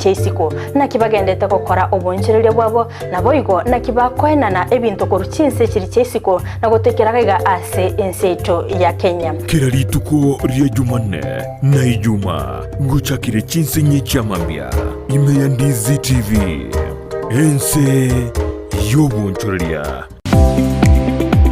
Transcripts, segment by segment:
Chia isiko, naki bagendete gokora obonchereria bwabo, naboigo naki bakoenana ebinto korwa chinse chiri chia isiko na gotoikera gaiga ase ense yaito ya Kenya. Kera rituko ria Jumanne na Ijumaa ngochakire chinsinyi chia mambia ime ya Ndizi TV, ense y'obonchoreria.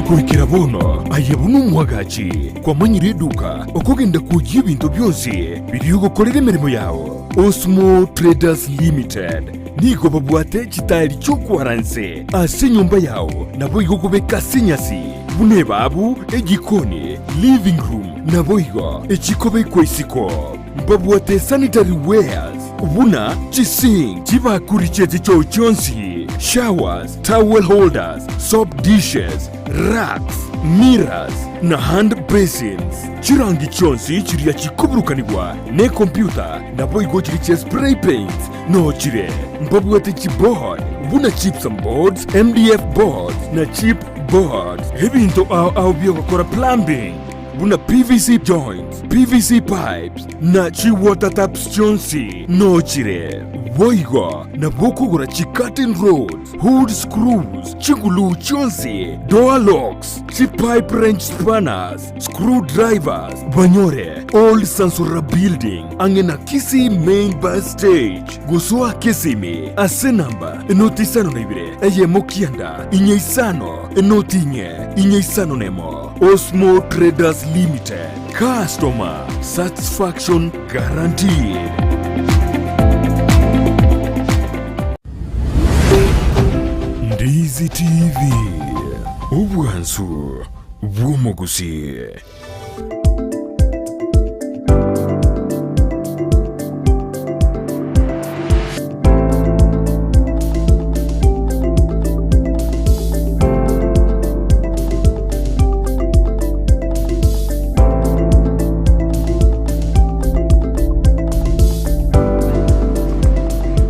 Goikera bono aye buna omwagachi kwamanyire eduka okogenda kwoyia ebinto bionsi biria ogokorera emeremo yao. Osmo Traders Limited nigo babwate chitaeri chi'okwara inse ase enyomba yao naboigo kobeka ase enyasi buna ebabu, ejikoni, living room naboigo echikobekwa isiko. Mbabwate sanitary wares buna chisink, chibakuri chie chichoo chionsi, showers, towel holders, soap dishes, racks, mirrors, na hand basins. Chirangi chionsi chiria chikoburukanigwa nekompyuta naboigo chiria chia spray paints noo chire. Mbabwate chiboard buna gypsum boards, MDF boards na chip boards. Ebinto ao ao biogokora plumbing buna PVC joints, PVC pipes na chi water taps chionsi noo chire. Boigo nabo okogora chi curtain rods, hood screws, chiguluu chionsi, door locks, chi pipe wrench spanners, screw drivers, banyore Old Sansora Building ang'e na Kisii Main Bus Stage gosoa Kisimi ase namba enoti isano na ibere eyemo kianda inye isano enoti inye inye isano nemo. Osmo Traders Limited, Customer Satisfaction Guaranteed. Ndizi TV, obwansu bw'omogusii.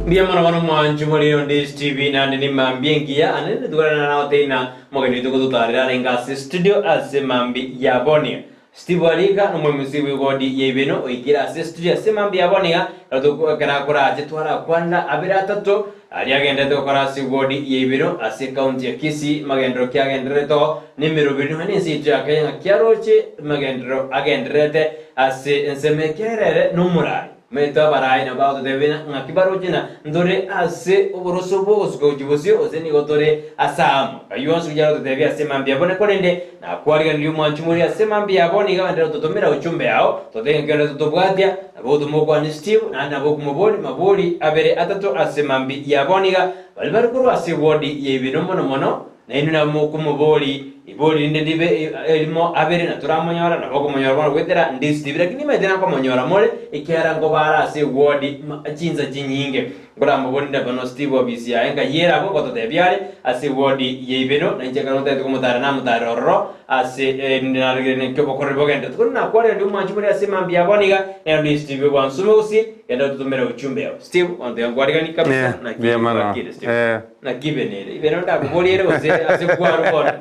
Mbuya mono bono mwanchi more onde STV naende ni mambia engiya ande nitukorana nao teina Omogeni oito gototaarera arenge ase estudio ase mambia ya bono. Steve Arika nomoimusi bw'egodi ya Ibeno oikire ase estudio ase mambia ya bono iga ekero akorache twarakwanera abere atato aria agenderete gokora ase egodi ya Ibeno ase ekaunti ya Kisii magenderero ki agendererete oo nemeroberi nonya nense yaito ya Kenya ng'aki aroche magenderero agendererete ase ensemo ekiagera ere nomorai. Omanyete abarai nabo bagototebia ng'aki baroche ng'a ntore ase oboroso bw'ogosuka gochia bosio, gose nigo tore ase aamo. Ayio onsi gochia gototebia ase mambia abwo. Korende nakwariganirie omwanchi moria ase mambia abwo, nigo agenderere gototomera ochumbe yao, totebe ng'aki onde totobwatia. Nabo ogotoma okwane Steve, naende nabo okomobori mabori abere atato ase mambia abwo niga baria bare korwa ase ewodi ya Ibeno mono mono, Nainwe nabo mokomobori, Ribori rinde ribe erimo abere na toramonyora, nabo okomonyora bono goetera ndisitibi, lakini nimanyete nakomonyora more, ekiagera nkobara ase ewodi chinsa chinyinge. Nkoramobori nde bono Steve ofisi yaye nkayera abwo ngototebia are ase ewodi ya Ibeno, na inche ekero ntagete komotara namotarere ororo ase rinde narogire ninki obokoreri bogenderete. Korende nakwarire ndi omwanchi more ase mambia bono iga, nero ndi Steve bwansume gose genda ototomere ochumbe yao. Steve, onto yankwarigani kabisa, Yeah, naki mbuya mono. gwakire Steve. Eh. Naki ibe nere ibe nonde ndakoborie ere gose ase kwarwa bono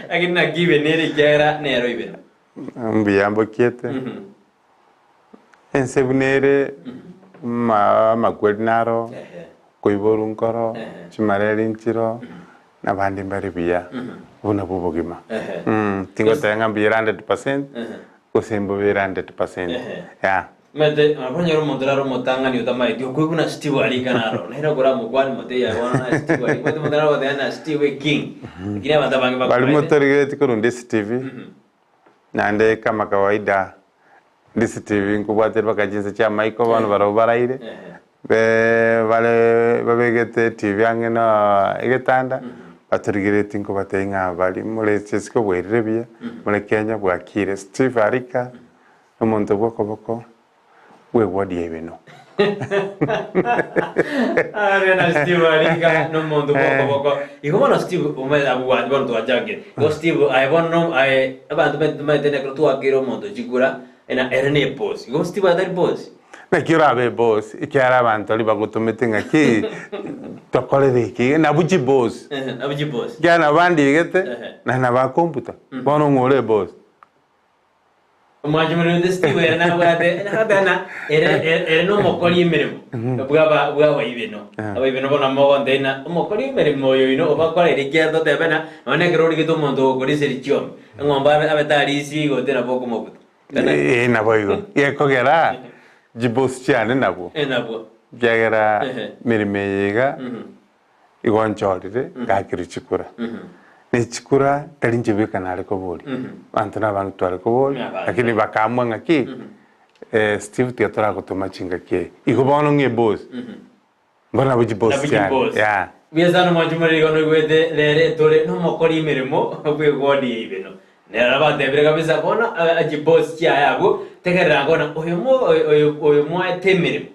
lakini naki ibe nere ekiagera nero ibe. Mbuya mbokiete, ense buna ere, ma amakweri naro, koiborwa nkoro, chimareri nchiro, na abande mbare buya, obwo nabwo obogima. Tingoteba ng'a mbuya ere hundred percent, gose mbobe ere hundred percent, yeah. Omanyete, nabo onyore omonto nare omotang'ani otamaeti okwe buna Steve arika naro. Nere okoramokwania motebie aye bono naye Steve arika. Omanyete omonto nare ogoteba na Steve e king. Lakini abanto abange Baria bakomaete. motorigereti korwa Ndisi TV, naende kama kawaida Ndisi TV nkobwatire mpaka chinsa chia amaiko bono barabwo baraire, be bare babegete etibi ang'e na egetanda, batorigereti nkobatebia ng'a baria more chisiko bwairire buya, more Kenya bwakire. Steve Arika. Omonto bw'okoboko bw'egwadi ya ebeno. Aria na Steve aringa nomonto bw'okoboko. Igo bono Steve omanyete abwo gwancha bono twachakire. Igo Steve aye bono no aye abanto maete tomaete nekero twakeire omonto chikura ena ere ne eboss. Igo Steve atari boss? Naki orabe eboss ekiagera abanto aria bagotomete ng'aki tokorere eke nabwo chiboss. Ehe nabwo chiboss. Ekiagera nabo bandigete Ehe. na nabakombuta bono ng'o ore eboss. Omwancho morente Steve ere nabwate nagoteba ere ere nomokori emeremo bwaba bw'abaibeno. Abaibeno bono mogontebia ng'a omokori emeremo oyo oino obakoreire ekiagera totebe ng'a nonye ekero origete omonto ogokorisia richiombe, eng'ombe abe abe tarisia igo tari nabo okomobuta. Ee, naboigo. Gekogera chibosi chiane nabwo. Nabwo. Ekiagera emeremo eye iga igo nchorire ngakire chikura. Ne chikura tari inche bweka nare koboria, abanto na abange tware koboria, lakini bakaamua ng'aki Steve tiga toragotoma chingaki eye. Igo bono ng'a ebosi, mbono nabo chibosi Nabo chiane, chibosi. yeah. Buya sana mwanche more igo noigwete rere tore nomokori emeremo bw'egodi ya ibeno. Nere nabatebire kabisa bono chibosi chiaye abwo tegerera ngona oyo mo oyo oyo moete emeremo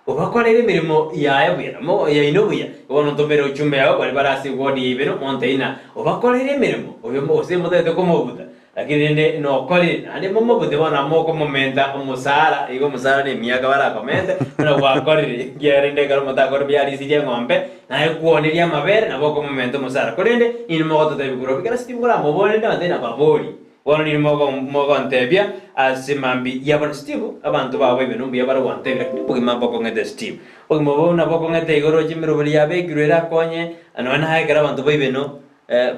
Obakorere emeremo yaye buya, na yaino buya. Bono ntomere ochumbe yao baria bare ase egodi ya ibere, montebie ng'a obakorere emeremo, oyo gose motagete komobuta, lakini rende nokorire, naende momobute bono nabo mokomomenta omosara, igo omosara nemiaka barakomente, buna gwakorire, ekiagera rende ekero motakore buya arisirie eng'ombe, naye kwonirie amabere, nabo okomomenta omosara. Korende inwe mogototebia korwa ekero timoramobore rende abanto nababorie. Bono nigo mogontebia ase mambia ya bono, Steve, abanto bao baibwe nombuya bare gontebia, lakini obogima mbokong'ete, Steve. Obogima obo buna bokong'ete igoro chimeroberi yabekirwe erakonye, nonya naye ekero abanto baibeno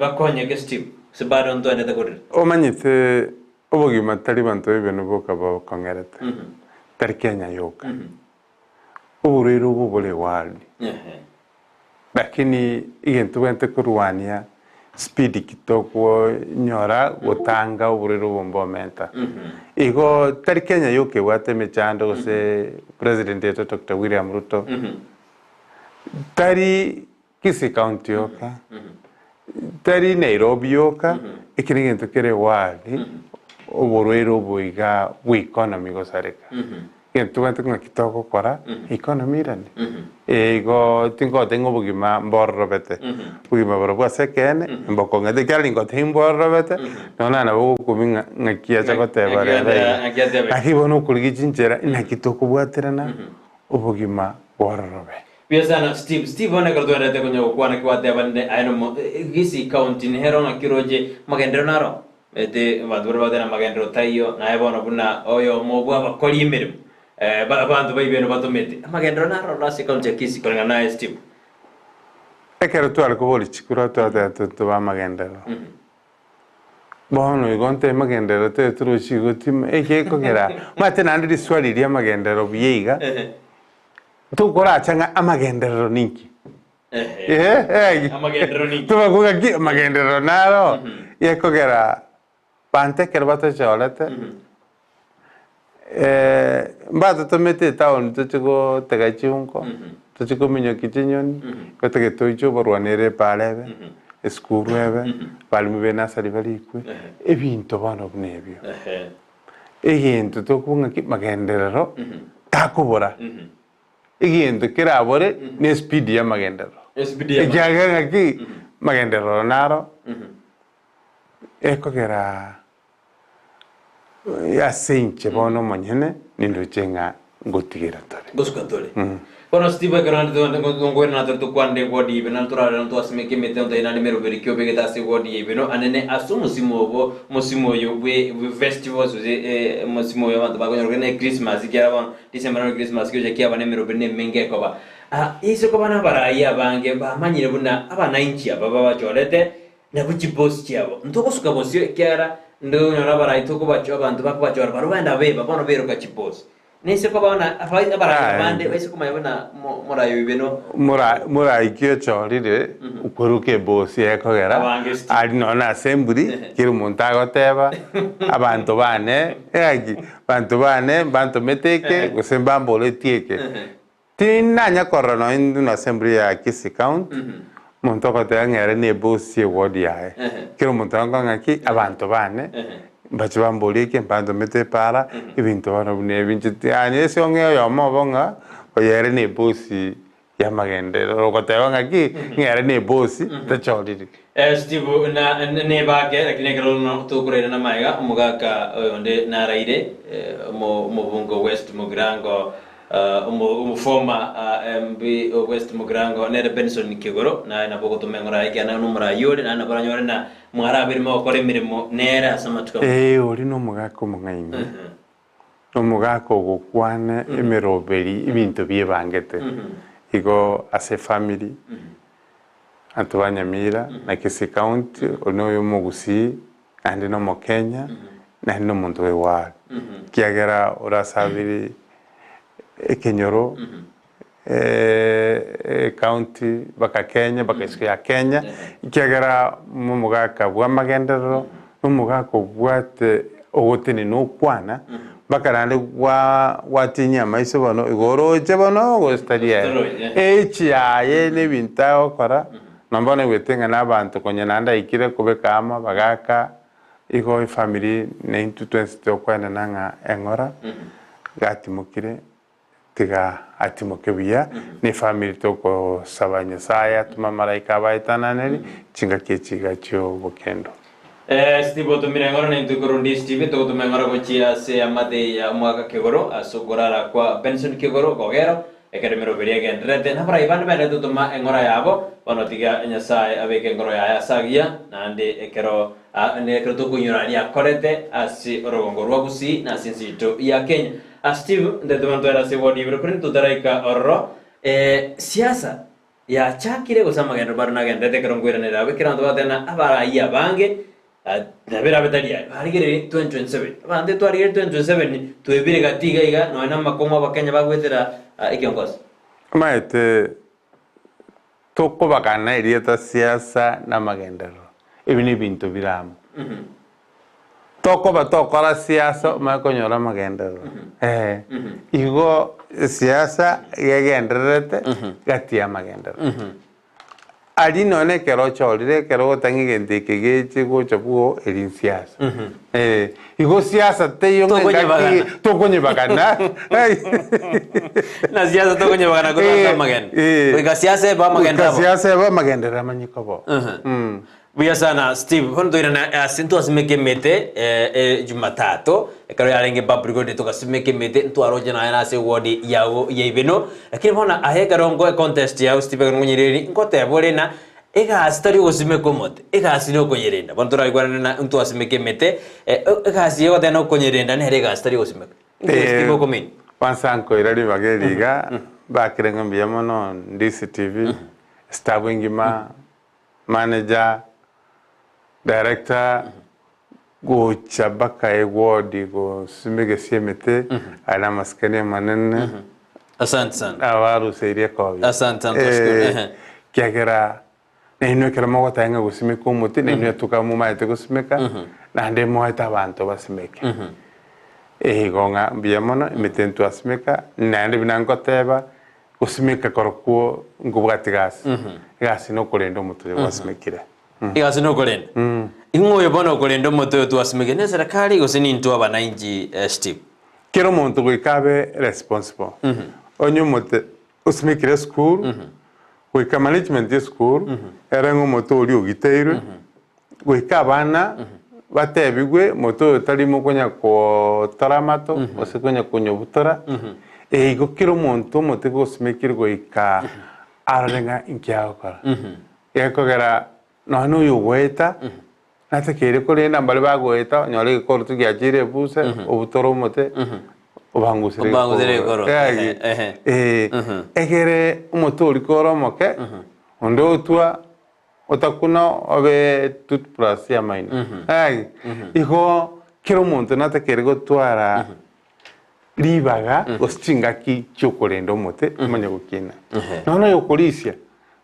bakonyeke, Steve, gose bado ntwendete korera. Omanyete obogima tari banto baibeno boka bokong'erete, tari Kenya yoka. Oborwaire obo bore world. Lakini egento tobwenerete korwania speed ki tokonyora gotanga oborwaire obo mbomenta. Igo tari Kenya yoka ebwate emechando gose president oito Doctor William Ruto, tari Kisii county yoka, tari Nairobi yoka, eki negento kere world, oborwaire obo iga bwa economy gosareka. Egento tobwenerete ng'aki togokora, economy irane. Eh igo tingoteba ng'a obogima mbororobete, obogima borobwo ase ekeene mbokong'ete, ekiagera ningotebi mbororobete, nonya nabo ogokumia ng'a ng'aki acha goteba rero iga. Lakini bono okorigia chinchera naki tokobwaterana obogima bororobe. Buya sana Steve. Steve bono ekero twenderete konya gokwana ki gwatebanire aye nomo Kisii county nero ng'aki oroche magenderero naro? Ete abanto baria bagoteba magenderero taiyo naye bono buna oyomo bwa abakori emeremo ba abanto ba ibeno batomete amagenderero naro ororo ase ecounty ya Kisii koreng'ana naye Steve. Ekero tware koboria chikura twateba tobe amagenderero. Bono igo nte magenderero tebe torochi igo tim ekekogera omanyete naende riswali ria amagenderero buya iga. Tokoracha ng'a amagenderero ninki? Ehe, Amagenderero ninki? Tobakuga ki amagenderero naro gekogera banto ekero batochorete mbatotomete etown toche gotega chiunko, toche kominyokia chinyoni, gotege toiche oborwani ere epara ebe, esukuru ebe, abalimu be nursery barikwe, ebinto bono buna ebio. Egento tokobua ng'aki magenderero takobora, egento kerabore ne espeed ya amagenderero. Espeed ya Ekiagera ng'aki magenderero naro ekogera ase inche bono omonyene nindoche ng'a ngotigera tore. Ngosuka tore. Bono Steve ekero naende togende ngoirana tore tokwanere eward ya ibeno naende torarere ntwasimeke emete ontoe naende emeroberi ki obegete ase eward ya ibeno anene ase omosimo obo omosimo oyo bwe bwe festivals gose omosimo oyo abanto bakonyora korende ne Christmas ekiagera bono December nero Christmas kegocha kiaba na emeroberi na emenge ekoba. Ase koba na abarai abange bamanyire buna abanainchi aba babachorete Nabwo chibosi chiabo. Ntogosuka bosio, ekiagera ndonyore abarai tokobachoa abanto bakobachora barabwo baende abeba, bono beroka chibosi. Nise kobao na abarai abande baise komanya buna morai oibe no. Morai ki ochorire okweruka ebosi ekogera Abange sti. ari nonya na assembly kera omonto agoteba abanto bane gaki banto bane mbantomete eke gose mbamboretie eke. Tinanya korora nonya intwe na assembly ya Kisii county omonto ogoteba ng'a ere ne ebosi ye ward yaye. Kera omonto agoka ng'aki abanto bane mbache bamborie eke mbantomete epara ebinto bono buna ebi inche yaani ase ong'e oyomo obo ng'a oyo ere ne ebosi ya amagenderero ogoteba ng'aki ng'a ere ne ebosi tachoriri. Steve na nebake lakini ekero bono tokorairana magega omogaka oyonde naraire omo omobunge o West Mugirango. Omo former MP o West Mugirango nere Benson Kigoro naye nabo ogotoma eng'ora yaye ekiagera naye nomoraai ore naende nabo oranyore na mwarabere mogokora emeremo nere ase amatuko aya. Ee, oria nomogaka omong'aini, nomogaka ogokwana emeroberi ebinto biebangete igo ase efamiri, abanto ba Nyamira na Kisii County, oria noyo omogusii naende nomokenya naende nomonto bw'ewari, ekiagera orasabire ekenyoro ecounty mpaka Kenya mpaka isiko ya Kenya, ekiagera nomogaka bw'amagenderero, nomogaka obwate ogotenena okwana, mpaka naende gwa gwatinyia amaiso bono igo oroche bono gose tari ere. Age yaye na ebinto agokora, na bono aigwete ng'a na abanto konya naende aikire kobeka amo abagaka, igo efamiri na intwe twensi tokwenena ng'a eng'ora gatimokire tiga atimoke buya, na efamiri tokosaba Nyasaye atome amalaika abaetananeri chingaki echi iga chi'obokendo. Steve otomire eng'ora naintwe korwa DSTV togotoma eng'ora gochia ase amate ya omwaka Kegoro ase okorara kwa Benson Kegoro Gogero ekero emeroberi egendererete. Nabarai bande baenderete gotoma eng'ora yabo bono tiga Nyasae abeke engoro yaye ase agiya naende ekero nekero tokoinyora aria akorete ase orogongo rwa Gusii na ase ense yaito ya Kenya. Steve ntete bono twere ase eward ibere korende totaraika ororo siasa Yachakire gose amagenderero baro nagendererete ekero nkoiranera abwo, ekero abanto bagoteba ng'a abarai abange nabo erabe tari aye, barigererie 2027. Abanto etwarigererie 2027 twebire gati iga iga nonya na amakong'u abakenya bagoetera ekiongoso. Omanyete tokobagana erieta siasa na amagenderero, ebi nebinto bire amo. Tokoba tokora siasa omanye konyora amagenderero. Ee, igo siasa gegendererete gati ya amagenderero. Aria nonye ekero ochorire ekero ogotanga egento eke geche gocha bwoo eri nsiasa. Ee, igo siasa teiyo ng'a engaki Tokonyebagana. tokonyebagana. Na siasa tokonyebagana korwa ase amagena. Goika siasa ebe amagenderero Goika abo. siasa ebe amagenderero amanye koba oo. Buya sana Steve, bono toirane ase ntwasimeka emete Jumatatu, ekero yarenge public holiday togasimeka emete ntwaroche naye nase eward yago ya Ibeno, lakini bono aye ekero nko econtest yago Steve ekero nkonyereri nkoteba ore ng'a egasi tari ogosimeka omote, egasi na okoyerenda. Bono toraigwanane ng'a ntwasimeka emete, egasi ya ogoteba na okonyerenda nere egasi tari ogosimeka. Inki Steve okomini? Kwanza nkoira ribaga eri iga, mbakire ng'a mbuya mono Ndisi TV, estaff engima. Manager, director, gocha mpaka eward gosimeka emete aye namasikani amanene Asante sana. abaruseirie ekobia. Asante sana, twashukuru. Ehe. Ekiagera nainwe ekero mogoteba ng'a gosimeka omote nainwe tuka momaete gosimeka naende moete abanto basimeke. Igo ng'a mbuya mono emete ntwasimeka naende buna ngoteba Gosimeka korokwo nkobwate gasi, egasi nokorenda omote oyo gwasimekire. Egasi nokorenda. Ing'o oyo bono okorenda omote oyo twasimekire? Neserekari gose nintwe abanainchi Steve? Kera omonto goika abe responsible. Onye omote osimekire esukuru, goika management ya esukuru ere ng'a omote oria ogiteirwe, Goika abana batebigwe, Moto oyo tari mokonya kotora amato, gose konya konyobutora. Igo kera omonto omote gosimekire goika arore ng'a inki agokora. Gekogera nonya na oyo ogoeta, natakeire korenda mbare bagoeta onyore egekoroto giachire ebuse, obutore omote, obangusire Obangusire egekoro. Eeh, Ehe. eh, egere omote oria kore omoke, onde otwa Otakuna obe toothbrush y'amaino. Ai, igo kera omonto natakeire gotwara ribaga gose chingaki chi'okorenda omote omanye gokina. Nonya oyokorisia,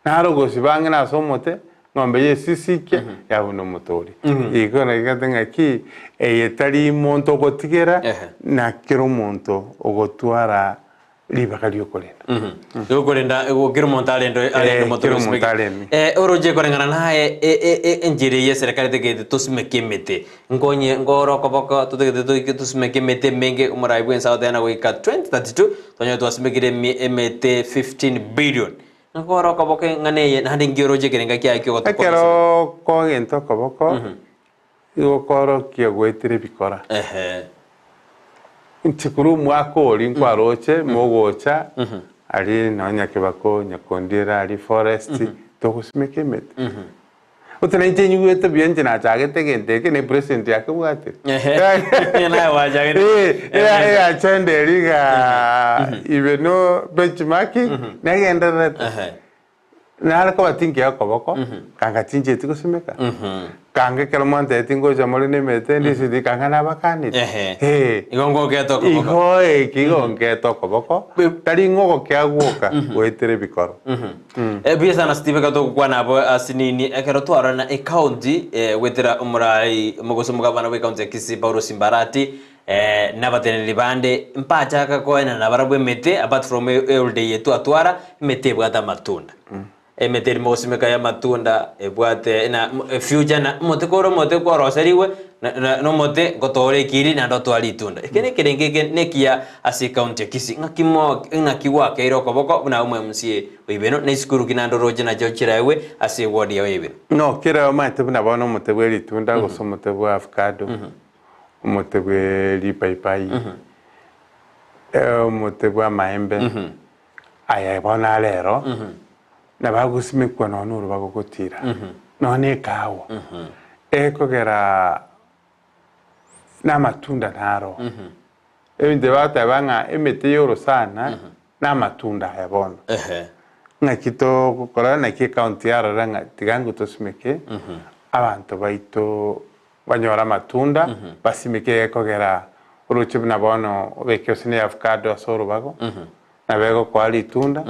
naro ogosiba ang'e nase omote, ng'ombe y'esisikia yabuna omote oria. Igo nagigete ng'aki eye tari monto ogotigera, na kera omonto ogotwara ribaga ri'okorenda. Ri'okorenda kera omonto arende arende Eh, omote kera osimeke. omonto arende. Eh, oroche koreng'ana naye e- e- e- enchera eye eserekari etagete tosimeke emete nkonye nkore okoboko totagete toike tosimeke emete emenge omorai bwensi agoteba ng'a goika 2032 tonyore twasimekire emi emete 15 billion. Nkore okoboko eng'ana eye naende nki oroche ekerenga kiaye kiogotokonya Ekero kogenta okoboko, igo okorokia goetera ebikora. Ehe. Inche korwa omwaka oria nkwaroche mogocha aria nonya Nyakebako, Nyakondiera aria forest togosimeka emete. Gose nainche nyigwete buya inche nachagete egento eke ne president yakebwatire. Ehe. Naye gwachagete. Eh, eya eagenda eria igaa ibe no benchmarking negendererete. Ehe. Nare koba tinkiya okoboko, kanga tincheti gosimeka, kanga ekero mwantebetie ngocha more nemete ndisiti kanga nabakanire. Ehe. Eh. Igo ngoketa okoboko. Igo eki igo nketa okoboko, tari ng'a ogokea gwoka, goetera ebikoro. Eh, buya sana Steve ekero togokwana abo ase nini ekero twarora ecounty eh, goetera omorai gose omogabana bwe ecounty ya Kisii Paul Simbarati eh, na abateneneri bande mpachaka koenana barabwo emete apart from eholiday eye twatwara emete ebwate amatunda emete erimo gosimeka ya amatunda ebwate na future na omote kore omote kwaroserigwe na na omote ngotoora ekiri naende otware ritunda. Eke nekerengo eke nekiya ase ecounty ya Kisii ng'aki mo ng'aki gwakeire okoboko buna omo MCA o Ibeno na esukuru ki naende oroche nachio chiraegwe ase eward yao ya Ibeno. No kera omanyete buna bono omote bwe ritunda gose omote bwa avocado, omote bwe ripaipai, omote bwa amaembe, aya bono arero, nabo agosimekwa nonya na orobago gotira, nonya na ekahawa, ekogera na amatunda naro. Ebinto ebi bagoteba ng'a emete ya orosana na amatunda aya bono. Ng'aki togokora naki ecounty yarora ng'a tiga ng'o tosimeke, abanto baito banyore amatunda, basimeke egekogera oroche buna bono obeke gose ne avocado ase orobago, nabo egokoa ritunda,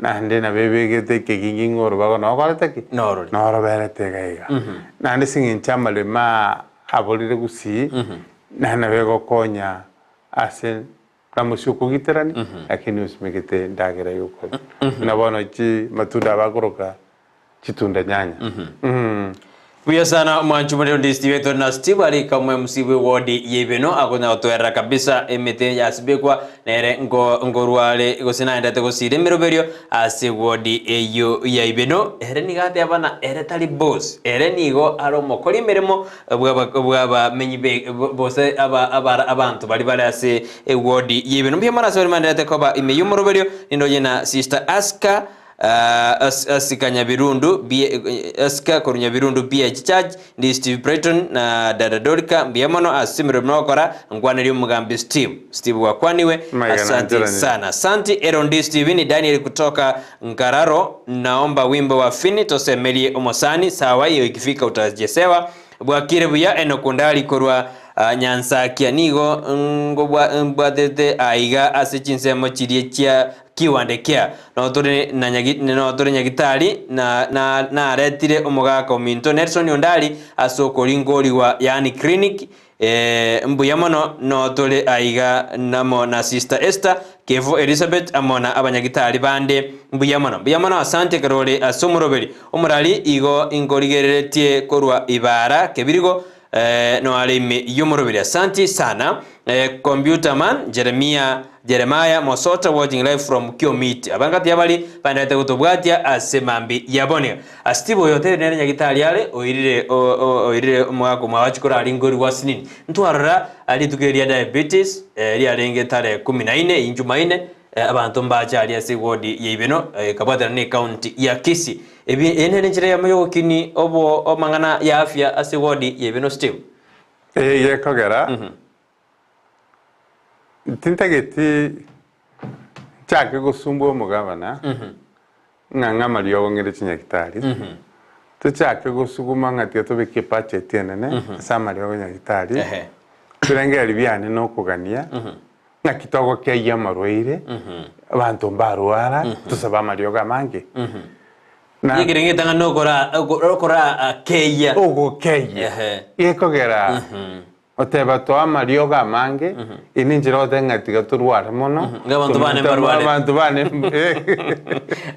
naende nabo ebegete ekegingi ng'a orobago nokorete ki? Norori. Noroberete iga iga. Naende ase eng'encho amaremo aa aborire gusii, naende nabo egokonya ase namosie okogiterania, lakini osimegete endagera yokoria. Buna bono chi matunda aba akoroka chitunda nyanya. Buya sana omwanchi omorero ndi Steve Tore na Steve arika omo MC bwe ward ya Ibeno akonya gotoerera kabisa emete yasibekwa nere nko nkorware gose naendete gosira emeroberio ase ward eyio ya Ibeno ere nigo ateba na ere tari boss ere nigo are omokori emeremo bwaba bwabamenyi be bose aba aba abanto baria bare ase eward ya Ibeno mbuya mono ase baria maendererete koba ime y'omoroberio nindoche na Sister Aska Asika Nyabirundu Asika korwa Nyabirundu BH Church, ndi Steve Brighton na dada Dorika mbuya mono ase emeremo mogokora nkwanerie omogambi Steve. Steve gwakwaniwe Maiga asanti nancheranie. sana. Asanti ero ndi Steve ni Daniel kutoka Nkararo naomba wimbo wa Fini tosemerie omosani sawa iyo ikifika utajesewa bwakire buya Enock Ondari korwa Nyansakia nigo mbwatete aiga ase chinsemo chiria chia Kiwande kia notore na nyagi notore nyagitari na na naretire omogaka ominto Nelson Ondari ase okoringorigwa yaani clinic eh, mbuya mono notore aiga namo na sister Esther Kevo Elizabeth amo na abanyagitari bande mbuya mono mbuya mono asante ekero ore ase omoroberi omorari igo inkorigereretie korwa Ibara Kebirigo eh, noare ime y'omoroberi asanti sana eh, computer man Jeremia Jeremiah Mosota watching live from Kiomiti abangati abari baenderete gotobwatia ase mambi yabone Steve oyo otebire nere nyagitari are oirire oirire omogaka omwagachi koraringorigwa asinini ntwarora rituko eria diabetes eh, riarenge tarehe kumi na ine injumaine eh, abanto mbache aria ase ward ya Ibeno ekabwatana ne county ya Kisii Ebi eye nere enchera eyemo y'ogokini obo amang'ana ya afya ase ward ya Ibeno Steve. Eye gekogera tintageti nchake gosumbua omogabana ng'a ng'a amariogo ng'ire chinyagitari, tochake gosuguma ng'a tiga tobeke ebudget enene ase amariogo nyagitari, ebirengererio biane nokogania Ng'aki togokeyia amarwaire, abanto mbarwara, tosabe amariogo amange. Na Ekero getang'ani nokora okora keyia. Ogokeyia. Ehe. Gekogera oteba toa amariogo amange, eye nenchera ogoteba ng'a tiga torware mono. Ng'a abanto bane mbarware. Abanto bane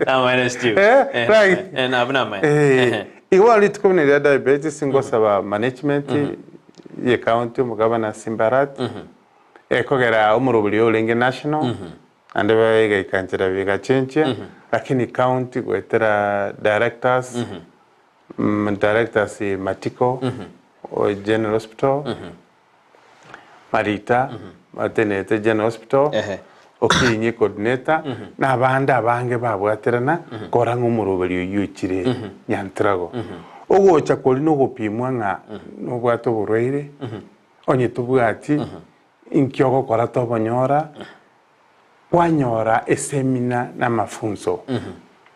Namaene Steve. Eh, Eh, right. eh, nabwo namaene. Eh, Ehe. igo bono rituko buna riria diabetes ngosaba management ye county omogabana Simbarat. Ekogera omorobori orenge national, naende egaika nchera bigachenchia, lakini county goetera directors, directors Matiko, o General Hospital, Marita, atenete General Hospital, Ehe. Okinyi coordinator, na abande abange babwaterana korora ng'a omoroberi oyio oichire Nyantrago. Ogocha koria na ogopimwa ng'a nobwate oborwaire, onye tobwati, inki ogokora tobonyora, kwanyora esemina na amafunso.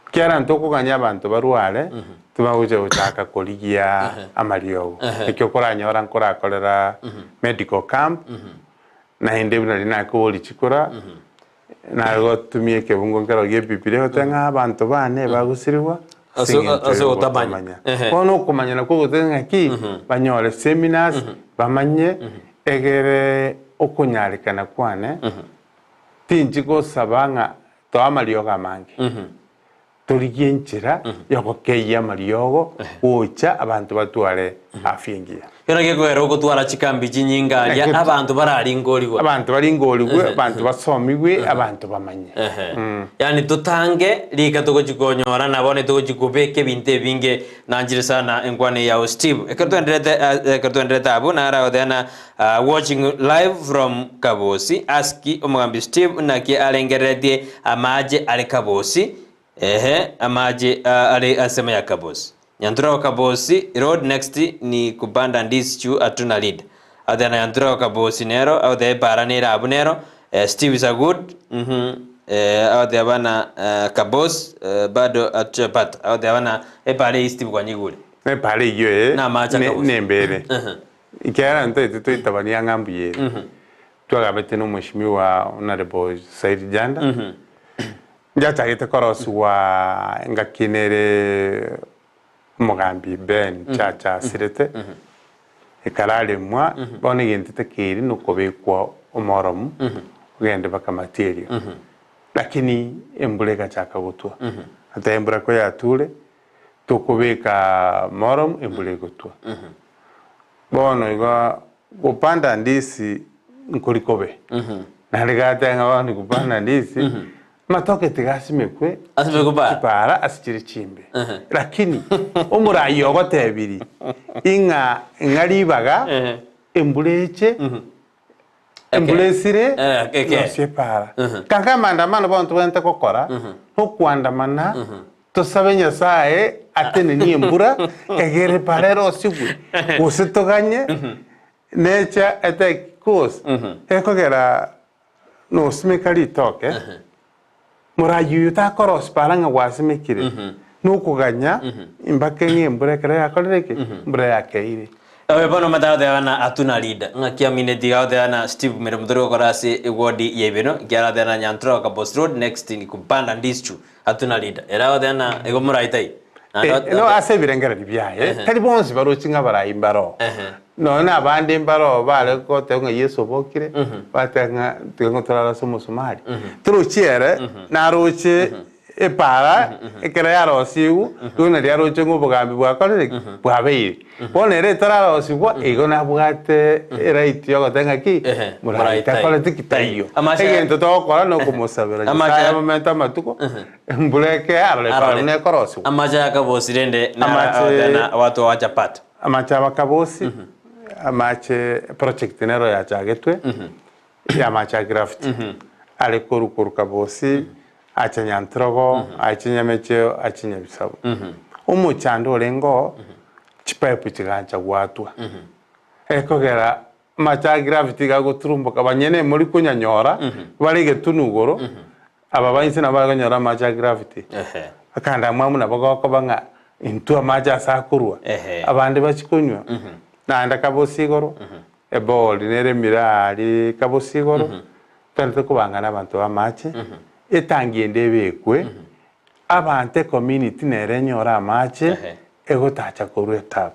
Ekiagera ntokogania abanto barware, tibagocha gochaka korigia amariogo. Ekio okoranyora nkorakorera medical camp, naende buna riria nakoboria chikura, nagotumia ekebungo nkero gia ebibilia egoteba ng'a abanto bane bagosirigwa ase Ase- eng'encho ase ya ogotamanya. ogotamanya. Ehe. Bono okomanya nakwo goteba ng'aki, banyore seminars, bamanye, egere okonyarekana kwane, tinchi gosaba ng'a toa amariogo amange, torigie enchera yogokeyia amariogo gocha abanto batware afya engiya. Ekero gekogera ogotwara chikambi chinyinge aria, Ekero- abanto bararingorigwe. Abanto baringorigwe, abanto basomigwe, abanto bamanye. Ehe. Yaani totange rika togochi konyora na bono togochi kobeka ebinto ebinge nanchire sana enkwana eye yao Steve. Ekero twenderete ekero twenderete abwo naro agoteba na Watching live from Kabosi ask omogambi Steve naki arengereretie amache are Kabosi ehe amache are ansemo ya Kabosi Nyanturao Kabosi road next ni kupanda ndizi juu hatuna leader agoteba na Nyanturao Kabosi nero agoteba epara nere abwo nero Steve is a good uhmm agoteba na Kabos bado hatujapata agoteba na epara eyio Steve kwanyigure Epara eyio ee Namache Kabosi. nembere. Ekiagera ntoete toitabania ng'a mbuya ere, twagambete na omweshimiwa Honourable Said Janda, nchachagete korosigwa engaki nere omogambi Ben Chacha asirete, ekararemwa, bono egento takeiri nokobekwa omoromu, ogende mpaka material. Lakini embura egachaka gotwa, ata embura koyature, tokobeka moromu embura egotwa. Bono igo gopanda ndisi nkori kobe, naende gateba ng'a bono gopanda ndisi, amatoke tiga asimekwe Asimekwe para. chipara ase chire chimbe. Lakini omoraia ogotebirie ing'a ng'a ribaga embura eche Embura esire, Eh, eke. nosie epaara. Kanka amaandamano bono tobwenerete gokora, nokoandamana, tosabe Nyasaye atenenie embura, egere epaara erosigwe, gose toganye, necha etake course, ekogera nosimeka ritoke, morayi oyo takorosia paara ng'a gwasimekire, nokoganya mpaka ng'a embura ekero yakorire ki? Embura yakeire. Oyo bono omanyete agoteba ng'a hatuna leader, ng'aki amineti iga agoteba ng'a Steve Mirembe tori gokora ase eward ya Ibeno, ekiagera agoteba ng'a Nyantura Kabos Road next ni kupanda Ndichu, hatuna leader. Ere agoteba ng'a igo morai taiyo. Naende Eh, no ase ebirengererio biaye, tari bonsi baroche ng'a abarai mbaroo. Nonya na abande mbaroo bare goteba ng'a Yeso obokire, bateba ng'a tiga ng'a torare ase omosumari. Torochi ere, naroche epaara ekero yarosigwe, igo nario aroche ng'a obogambi bwakorire ki? Bwabeire. Bono ere etararosigwa, igo nabwate eright ya ogoteba ng'aki, Ehe, morai morai taiyo. takoreti ki? Taiyo. Amache- Egento togokora nokomosabera Amache- Nyasaye amomente amatuko, Embura eke arore Arore. buna ekorosiwa. Amache akabosi rende nara Amache- agoteba watu wa chapati. Amache abakabosi, amache project nero yachagetwe, ya amache a gravity. Are korwa korwa kabosi, ache nyantrogo, ache nyamecheo, ache nyabisabu. Omochando orenge oo, chipipe chigacha goatwa. Ekogera Amache a gravity iga agoturumboka, banyene emori konyanyora, bare egetunu igoro, aba ba inse nabo bare konyora amache a gravity. Ehe. Akandamwamu nabo gokoba ng'a intwe amache ase akorwa, Ehe. abande bachie konywa, naende kabosi igoro, ebori nere emira aria kabosi igoro, twenete kobangana abanto ba amache, etangi ende ebekwe, Abanto ecommunity nere enyore amache egotacha korwa etap.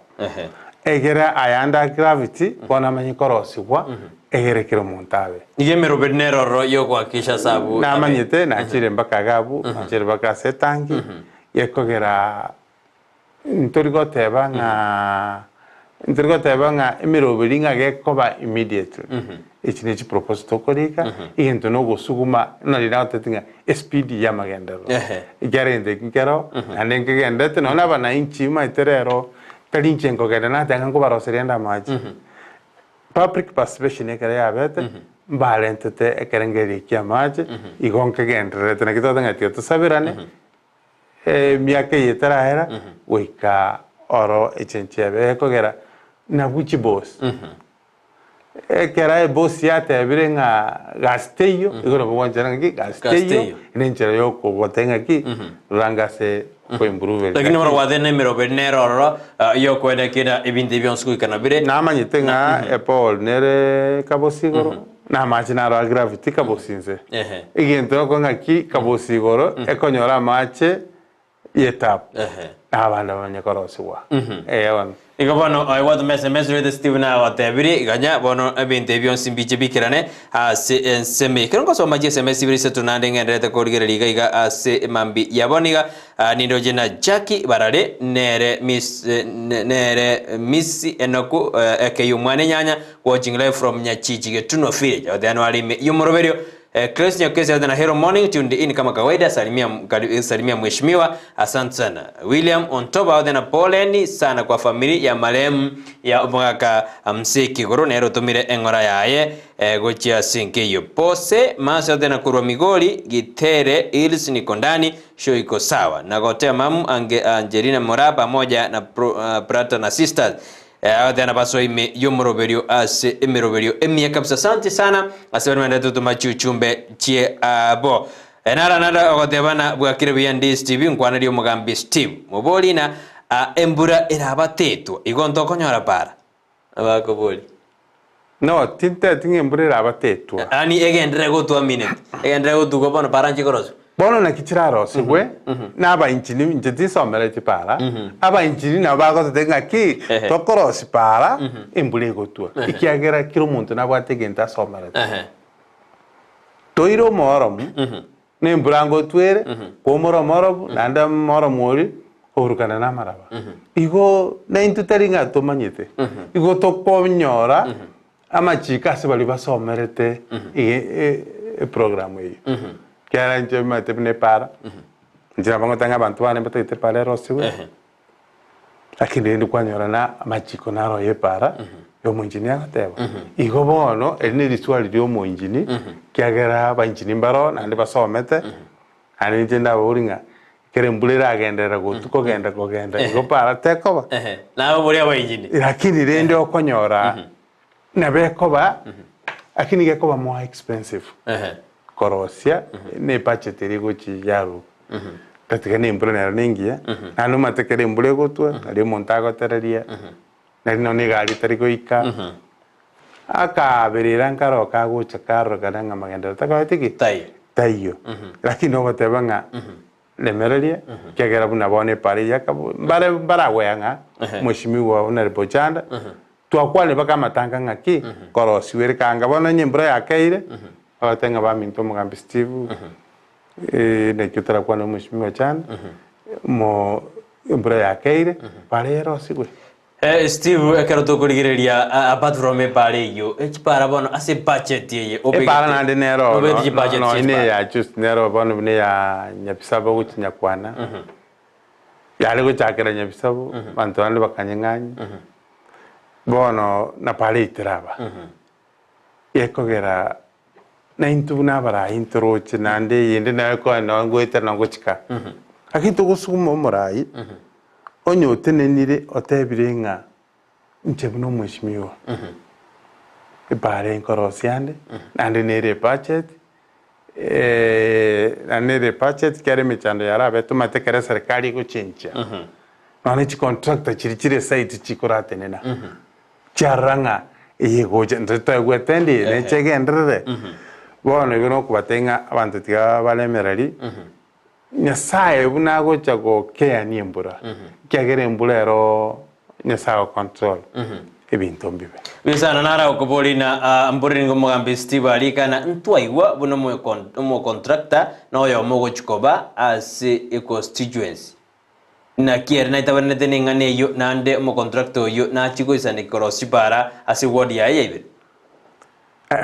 Egere ayande a gravity bono amanye korosigwa egere kera omonto abe. Nigo emeroberi nere ororo yogoakisha ase abwo. Namanyete nachire mpaka iga abwo, nachire mpaka ase etangi, gekogera ntori goteba ng'a ntori goteba ng'a emeroberi ng'a gekoba immediately. Echi ne chiproposal tokorika, egento na ogosuguma nari nagotebeti ng'a espeed ya amagenderero. Ekiagera egento eki nkero, naende nkegenderete nonya na abananchi omanyete rero, tari inche nkogenda nateba ng'a nkobaroseria ande amache. Public participation ekero yabete. mbarentete ekerengerio ki'amache, igo nkegendererete naki twateba ng'a tiga tosaberane, emiaka eye etarahera, goika oro echenche ebe ekogera nabwo chibosi. Ekero ebosi yatebire ng'a gasi teiyo, igo nabo gwanchera ng'aki gasi Gasi teiyo, teiyo. na enchera ya okobota ng'aki, rora ange ase okoimprove Lakini bono gwathe emeroberi nere ororo yokoenda kera ebinto ebi bionsi goikana bire. Namanyete ng'a epol nere kabosi igoro, na amache naro a gravity kabosi inse. Ehe. Egento noko ng'aki kabosi igoro ekonyora amache y'etabu, Ehe. na abande bamanye korosigwa. Ee bono. Igo bono oyo gwatoma SMS rwete Stephen agotebirie, Ganya bono ebinto ebi bionsi mbiche bikerane ase ensemo eye. Ekero ngosoma chiSMS ibere isato naende ng'endererete korigereria iga iga ase emambia ya bono iga, ah, nindoche na Jackie Barare nere Miss eh, ne- nere Miss Enoku eh, eke y'omwana enyanya watching live from Nyachichi Getunwa Village. Agotebi nware ime y'omoroberio Grace Nyakesi agote na Hello morning tuned in kama kawaida salimia, kari- salimia mheshimiwa asante sana William Ontoba agote na poleni sana kwa family ya marehemu ya omogaka mzee Kiguru nere otomire eng'ora yaye eh, gochia ase enka eyio Pose Masi agote na korwa Migori Gitere Hills niko ndani show iko sawa nagotea mamu ange Angelina Moraa pamoja na pro, uh, brother na sisters Agoteana basoe ime y'omoroberio ase emeroberio emiya kabisa. Asante sana ase baria baenderete gotoma chiuchumbe chiabo. Nara naende ogotebana bwakire buya Ndisi TV nkwanarie omogambi Steve. Mobori na embura erabatetwa igo ntokonyora para. Abakobori. No, tinteti ng'a embura erabatetwa. Yaani egenderere gotwa minute. Egenderere gotugwa bono para nchi koroswa. Bono naki chirarosigwe nabainchini, inche tinsomereti para, abainchini nabo bagototebia ng'aki tokorosia para embura egotwa, ekiagera kera omonto nabwate egento asomerete. Toire omooromu, na embura ngotwere, kwaumora omooromu, naende omooromu oria oburukana na amaraba. Igo naintwe tari ng'a tomanyete, igo tokonyora Amachiko ase baria basomerete eprogramu eyio. Ekiagera inche omanyete buna epara, inche nabo ngoteba ng'a abanto bane mbatagete epara erosigwe, lakini rende kwanyora na amachiko naro ya epara ya omoengineer agoteba. Igo bono eri ne riswali ria omoengineer, ekiagera abaengineer mbaro naende basomete, naende inche ndababorie ng'a Ekero embura eragenderera gotu kogenda kogenda igo para tekoba. Ehe, nabe boria abainchini. Lakini rende okonyora nabo ekoba lakini gekoba more expensive Ehe. korosia na ebudget eria egochi yaruga. Tatiga na embura nero nengiya, naende omanyete ekero embura egotwa nario omonto agotereria, nari nonya egari etari goika, akaberera nkaro kagocha karorekana ng'a magenderero takoreti ki? Taiyo. Taiyo. Lakini ogoteba ng'a remereria, ekiagera buna bono epara eyio akabo mbare mbaragwea ng'a mweshimiwa Honourable Ochanda, twakwanire mpaka amatanga ng'aki, korosiwa ere kanga bono onye embura yakeire, bagoteba ng'a baminto omogambi Steve, naki otarakwane omweshimiwa Ochanda, mo embura yakeire, bare erosigwe. Steve ekero tokorigereria apart from epara eyio, echipara bono ase ebudget eye obegete, Epara naende nero obegete chibudget nonya chia ne echipara. ya juzi nero bono buna eya Nyabisabo gochia Nyakwana, yare gochakera Nyabisabo, abanto bande bakanyeng'anyia, bono na para eteraba, gekogera naintwe buna abarai ntoroche naende eyende naye ekoe nonye ngoetera nonye ngochika. Lakini togosuguma omorai, onye otenenire otebire ng'a inche buna omweshimiwa, ebara enkorosia ande, naende nere ebudget, naende nere ebudget ekero emechando yarabe tomanyete ekero eserekari egochenchia, nonye chicontractor chiria chire site chikoratenena. Chiarora ng'a eye egocha, intwe toegwete endi eye neche egenderere. Bono igo nokobatebia ng'a abanto tiga baremereri, Nyasaye buna agocha gokeania embura, ekiagera embura ero Nyasaye agocontrol ebinto mbibe. Buya sana nara okoboria na mbore nigo omogambi Steve arika na ntwaigwa buna omocontractor na oyomo ogochi koba ase econstituency. Naki ere naitabanerete neng'ana eyio, naende omocontractor oyio nachie goisaneka korosia chipara ase ward yaye ya ibere.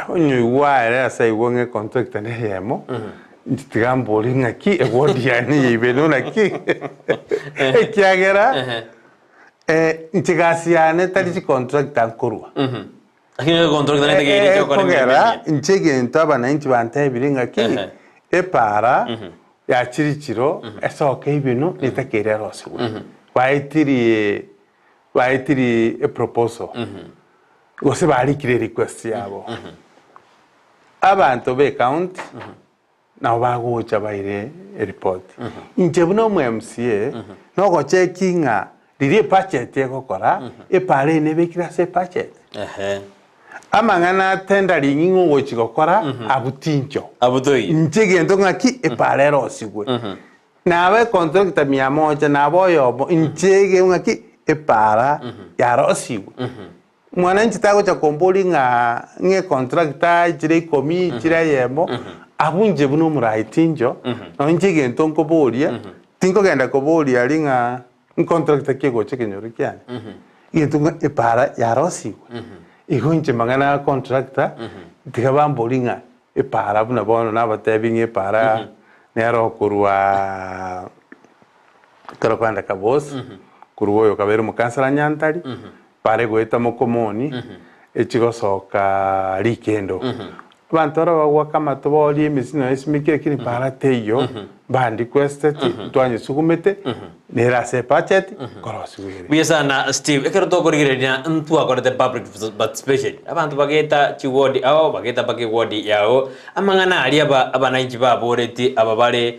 Onye oigwa ere ase aigwe ng'a econtractor neyemo, inche tiga mborie ng'aki eward yane ya ibere naki? Ekiagera inche egasi yane tari chicontractor nkorwa. Lakini econtractor netakeire eche gokora emeremo Ekogera emiya. inche egento abananchi bantebire ng'aki, Ehe. epara ya chirichiro esoke ibenu netakeire erosigwe. Baetirie baetirie eproposal gose barikire erequest yabo. Abanto ba ecounty nabo bagocha baire eripoti. Inche buna omo MCA, nogocheki ng'a riria ebudget egokora, epara eye nebekire ase ebudget. Ehe. Amang'ana atenda ring'ing'o ogochi gokora abwo tincho. Abwo toiyo. Inche egento ng'aki epara erosigwe. Naba econtractor mia moja, naba oyomo, inche ege ng'aki epara yarosigwe. Mwananchi tagocha komboria ng'a ng'a econtractor echire ikomi, echire eyemo, abwo inche buna omorai tincho, nonye inche egento nkoboria, tinkogenda koboria aria ng'a ncontractor ki egocha ekenyoro kiane, egento ng'a epara yarosigwe. Igo inche mang'ana ya contractor, tiga bamborie ng'a epara buna bono nabatebi ng'a epara nere okorwa ekero kwenda Kabosi, korwa oyo okabeire omokansara Nyantari, Bare goeta mokomoni, echigosoka rikendo. Abanto baria bagoaka amato baorie emesii nonya esimekire lakini para teiyo, mbandikwesteti, ntwanyesugumete, nere ase ebudget nkorosigwa ere. Buya sana Steve, ekero tokorigereria ntwakorete public participation, abanto bageta chiward ao, bageta mpaka eward yao, amang'ana aria aba abananchi baboretie aba bare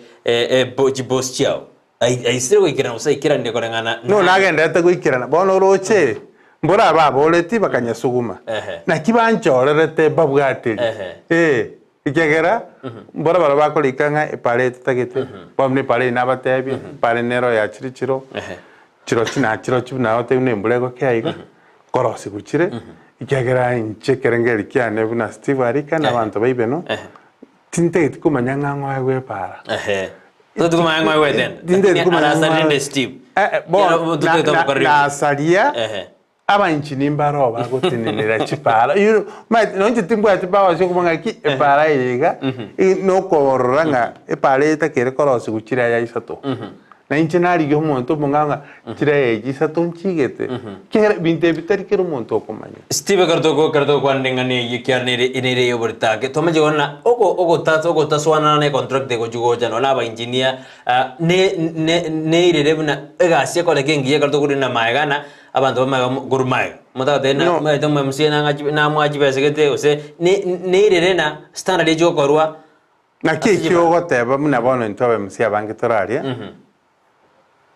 chiboss chiao, Aisire goikerana gose aikeranire koreng'ana Nigo naye. nagenderete goikerana. Bono oroche, mboro ababoreti bakanyesuguma. Ehe. Naki banchorerete mbabwaterie. Ehe. Ee, ekiagera mboro baria bakorika ng'a epara eye totagete, bono buna epara eye nabatebie, epara nero ya chiri chiro, Ehe. chirochio nachirochio buna nagotebi buna embura egokea iga, nkorosigwa chire, ekiagera inche ekerengererio kiane buna Steve Arika na Ehe. abanto ba Ibeno, Ehe. Tintageti komanya ng'a ng'oe gwepara. Ehe. Totageti komanya ng'oe gwetenda. Tintageti Lakini komanya arasarire ng'oe- nde Steve. Eh, eh, bono, Kero totagete na- na- omokoreri. nasaria Ehe. abanchi nimbaro bagotenenera chipara. You know, maete nonye timbwati power ase okomanya ng'aki epara eye iga, i- nokorora ng'a epara eye etakere korosigwa chire aya isato. Na inche narigia omonto omong'ao ng'a chire aya echi isato nchigete, ekiagera ebinto ebi tari kera omonto okomanya. Steve ekero toko ekero togokwana ring'ana eyio ekiagera nere nere eyoborete ake, twamache korora ng'a ogo ogotasa ogotaswanana na econtract egochi gocha nonye na abaengineer ne ne neirere buna egasi ekoreka engiya ekero tokorina maega na abanto bamaega mo korwa maega. Motagoteba ng'a No. omanyete omo-M_C_A nang'achi namoa chibesa gete gose ne neirere na standard echi gokorwa. Naki Ase ekio chibara. ogoteba buna bono intwe aba-MC abange toraria,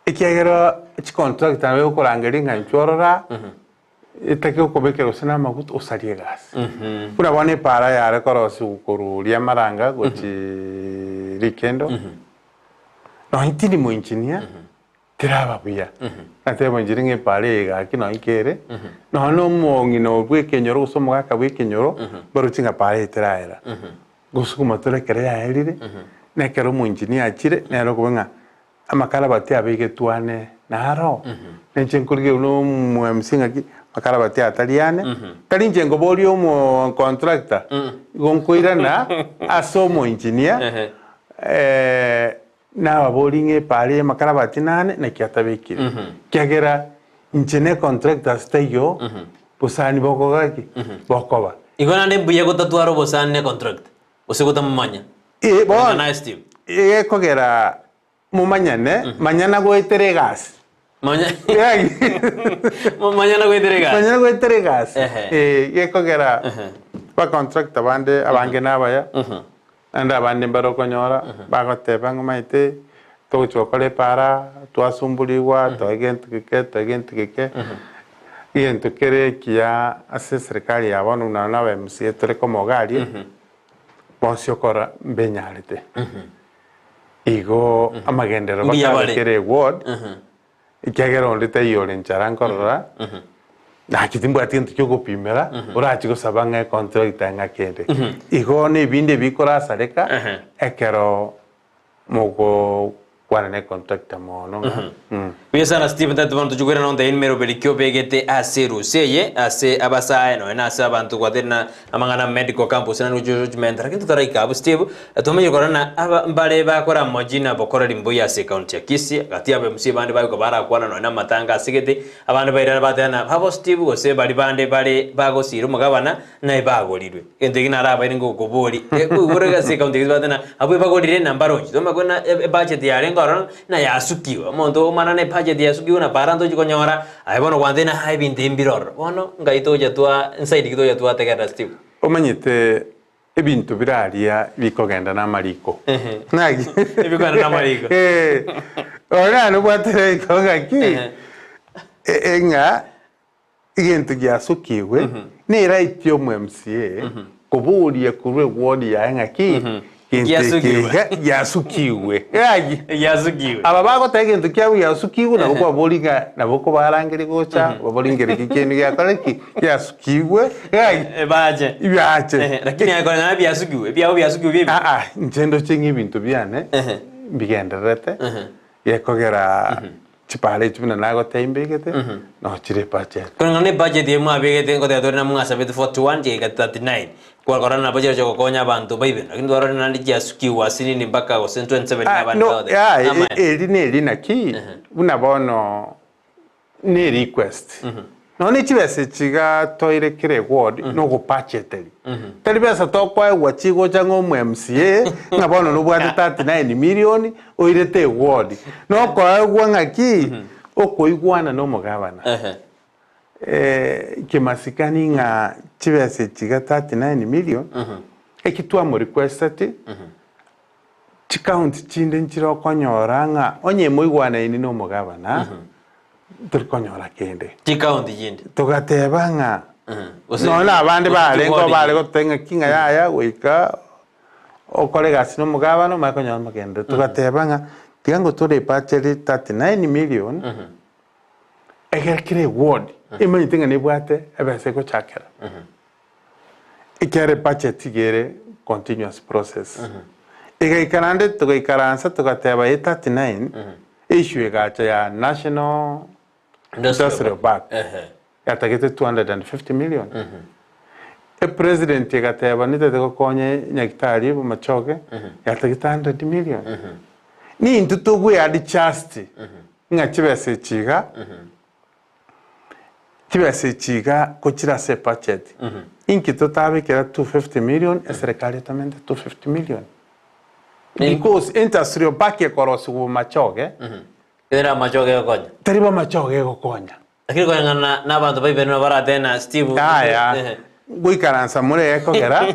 ekiagera chicontract nabo egokorangeria ng'a inchuo orora, etake gokobekera gose na amaguta osarie egasi. Buna bono epara yare korosigwa korwa Riamaranga gochii Rikendo, nonye tindi moengineer, Teraba buya. Nateba inche ng'a epara eye gaki nonya ikere, nonya na omong'ina oo bw'ekenyoro gose omogaka bw'ekenyoro, baroche ng'a para eye teraera. Gosukuma tore ekero yaerire, na ekero omoengineer achire, nere okoba ng'a amakarabati abegetwe ane naro, na inche nkorigereria buna omo MC ng'aki, makarabati aya tari ane, tari inche nkoboria omo contractor, igo nkoirana ase omoengineer. Nababorie ng'a epaara y'amakarabati nane, naki atabekire. Ekiagera inche ne contractors taiyo, bosani bokoba ki? Bokoba. Igo naende mbuya gotatwara obosani ne contractor, gose gotamomanya. Eh, bono, Koreng'ana aye Steve. egekogera momanyane, manyana goetera egasi. Manya Yagi. Manyana goetera egasi. Manyana goetera egasi. Ehe. Eh, gekogera Ehe. ba contractor bande abange nabaya. Naende abande mbare okonyora bagoteba ng'a omanyete togochia gokora epara, twasumburigwa, toe egento geke, toe egento geke, egento kere ekiya ase eserekari ya bono buna nonye aba MCA tore komoga aria, bonsi okora mbenyarete. Igo amagenderero Mbuya bare. bakabekera eward, Ekiagera onde taiyo ore nchara nkorora, naki timbwati gento ki'ogopimera, orachie gosaba ng'a econtractor ng'a kende. Igo nebinde ebikorasareka ekero mogokwana ne contractor mono ng'a. Buya sana Stephen tati bono tochia koirana onte emeroberi ki obegete ase erusa eye ase abasae nonya na ase abanto gwatire na amang'ana medical campus naende gochia gochimenta lakini totaraika abwo Steve twamanyire korora na aba mbare bakora moji na bokoreri mbuya ase ecounty ya Kisii gati ya aba MC bande bagoika barakwana nonya na amatanga asegete abande bairana bateba na babo Steve gose baria bande bare bagosira omogabana Naye bagorirwe. Egento eke narabaire ngokoboria, koigure ase ekaunti ya Kisii bagoteba ng'a abwo ebagorire na mbarochi. Tomanye buna ebudget yarenge ororo ng'a yasukiwe. Omonto omana na ebudget yasukiwe na para ntochi konyora, aye bono gwantebia ng'a ebinto ebi mbire ororo. Bono ngai tocha twa inside ki tocha twategerera Steve? Omanyete ebinto bire aria bikogenda na amariko. Naki? Ebikogenda na amariko. Eh, ore nare obwate riko ng'aki, ng'a Egento giasokigwe neraiti y'omo-MCA koboria korwa eward yaye ng'aki gento eke iga giasukigwe. Gaki Giasukigwe. aba bagoteba egento kiabo giasukigwe nabo kwaboria ng'a nabo okobarangeria gocha baborie ngeri ki kende giakora ki giasukigwe gaki Bache. biache. Ehe, lakini aye koreng'ana biasukigwe, ebiabo biasukigwe biebi. Aa inche ndoche ng'a ebinto biane mbigendererete Gekogera chipara echi buna nagotebia mbegete, noo chire ebudget. Koreng'ana na ebudget eye mwabegete ngoteba tore namwasabete 41 chigaika 39 kwakora nabo chirochio gokonya abanto ba ibere lakini twarorire naende chiasukiwa ase nini mpaka gose 27 Ah, nabande no, bagote ah, e- amaene. eri neri naki buna bono ne request nonya ne chibesa echi iga toire kera eward nogopacheteri tari besa tokoegwa chigocha ng'a omo MCA ng'a bono nobwate 39 million oirete eward nokoegwa ng'aki okoigwana na omogabana kimasikani ng'a chibesa echi iga 39 million eki twamorequesteti Chikaunti chinde nchire okonyora ng'a onye moigwanaini nomogabana, tori konyora kende. Chikaunti chinde. Togateba ng'a Gose nonya na abande gose barenge chiward bare chinde. goteba ng'a ki ng'a yaya goika okore egasi na omogabana omanye konyora amagenderero. Togateba ng'a tiga ngo torepacherie 39 million, egere kera eward emanyete ng'a nebwate ebesa egochakera. Ekiagera ebudget iga ere continuous process. Egaika naende togaikaransa togateba eye 39, issue egacha ya National Industrial Park yatagete 250 million. Epresident egateba nitete gokonya nyagetari Bomachoge yatagete 100 million. Nintwe togwe adjust ng'a chibesa echi iga. Chibesa echi iga gochire ase ebudget, inki totabekera 250 million eserekari etomente 250 million? Because industrial park ekorosigwa bomachoge, Ere amachoge egokonya. tari bomachoge egokonya. Lakini koreng'ana na abanto ba Ibenwa baratebe na Steve Yaya, Ehe. ngoikaransa more ekogera,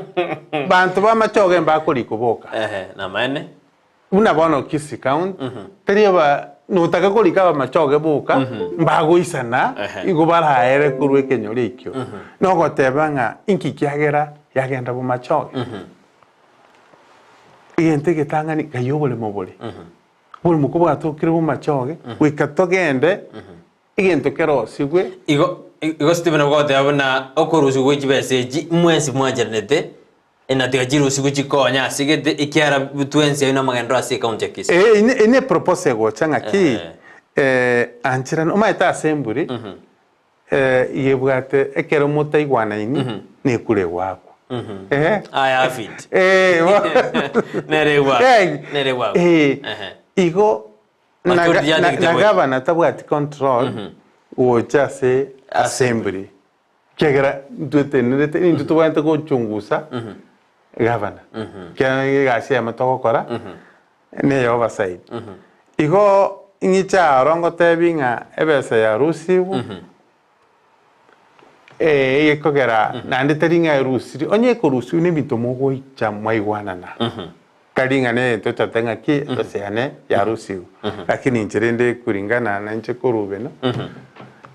banto b'amachoge mbakorikwa boka. Ehe, namaene. Buna bono Kisii County, tari aba notaka korika abamachoge boka, mbagoisana Ehe. igo baraere korwa ekenyoro ekio. Nogoteba ng'a inki kiagera yagenda bomachoge? Egento egetang'ani ng'ai oboremo bore. Oboremo kobwatokire bomachoge, goika togende egento kerosigwe. Igo igo Stephen agoteba buna okorusigwa gwe chibesa echi mwensi mwancheranete Na tiga chirusigwe chikonye ase gete, ekiagera twensi aye namagenderero ase ecounty ya Kisii. Ee, ine ine eproposal egocha ng'aki Ehe. eh, ancherana omanyete assembly eh, iga ebwate ekero motaigwanaini nekura egwakwa Ehe. Aya afit. Eh, bo- Nere egwakwa. Eh, Nere egwakwa. eh, Ehe. igo na Majority ga- na- yatagete na gocha. gavana tabwati control gocha ase assembly Ekiagera ntwetenerete, nintwe tobwenerete gochungusa gavana, ekiagera egasi eyemo togokora neye oversight. Igo ng'iche aro ngotebi ng'a ebesa yarusigwe, egekogera naende tari ng'a erusiri, onye ekorusiwa na ebinto mogoicha mwaigwanana, tari ng'a ne tochate ng'aki ebesa yane yarusigwe. Lakini inche rende kulingana na inche korwa beno,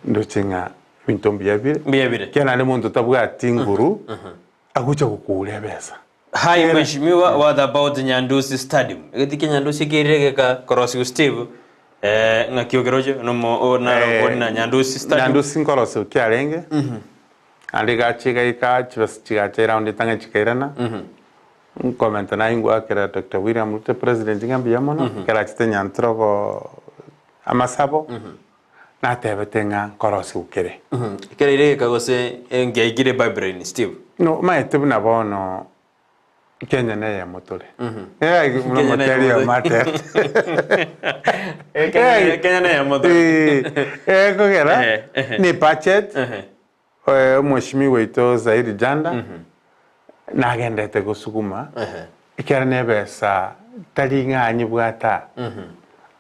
ndoche ng'a Ebinto mbuya bire. Mbuya bire. Ekiagera naende monto tabwati nguru agocha gokoura ebesa. Hi mheshimiwa, what about Nyandusi Stadium? Egeti kia Nyandusi ekerire geka korosiwa Steve eh, ng'aki okeroche nomo o naro Eh, okori na Nyandusi Stadium. Nyandusi nkorosiwa kiarenge, naende egacha egaika chibesa chigacha eround etang'ani chikairana, nkomenta naye ngoakera Doctor William Ruto president ng'a mbuya mono, ekero achete Nyantrogo. amasabo, natebete ng'a nkorosigwa kere. Ekero ere egeka gose ngiaikire pipeline, Steve. No, omanyete buna bono Kenya neyemo tore. Eh, buna Kenya omoteri neyemo oyomo atebete. Eh, Kenya Kenya neyemo tore. Eh, eh, kogera Eh, eh. ni budget Ehe. eh, omweshimiwa oito Zairi Janda nagendete gosuguma Ehe. ekero na ebesa tari ng'a anyebwate aa.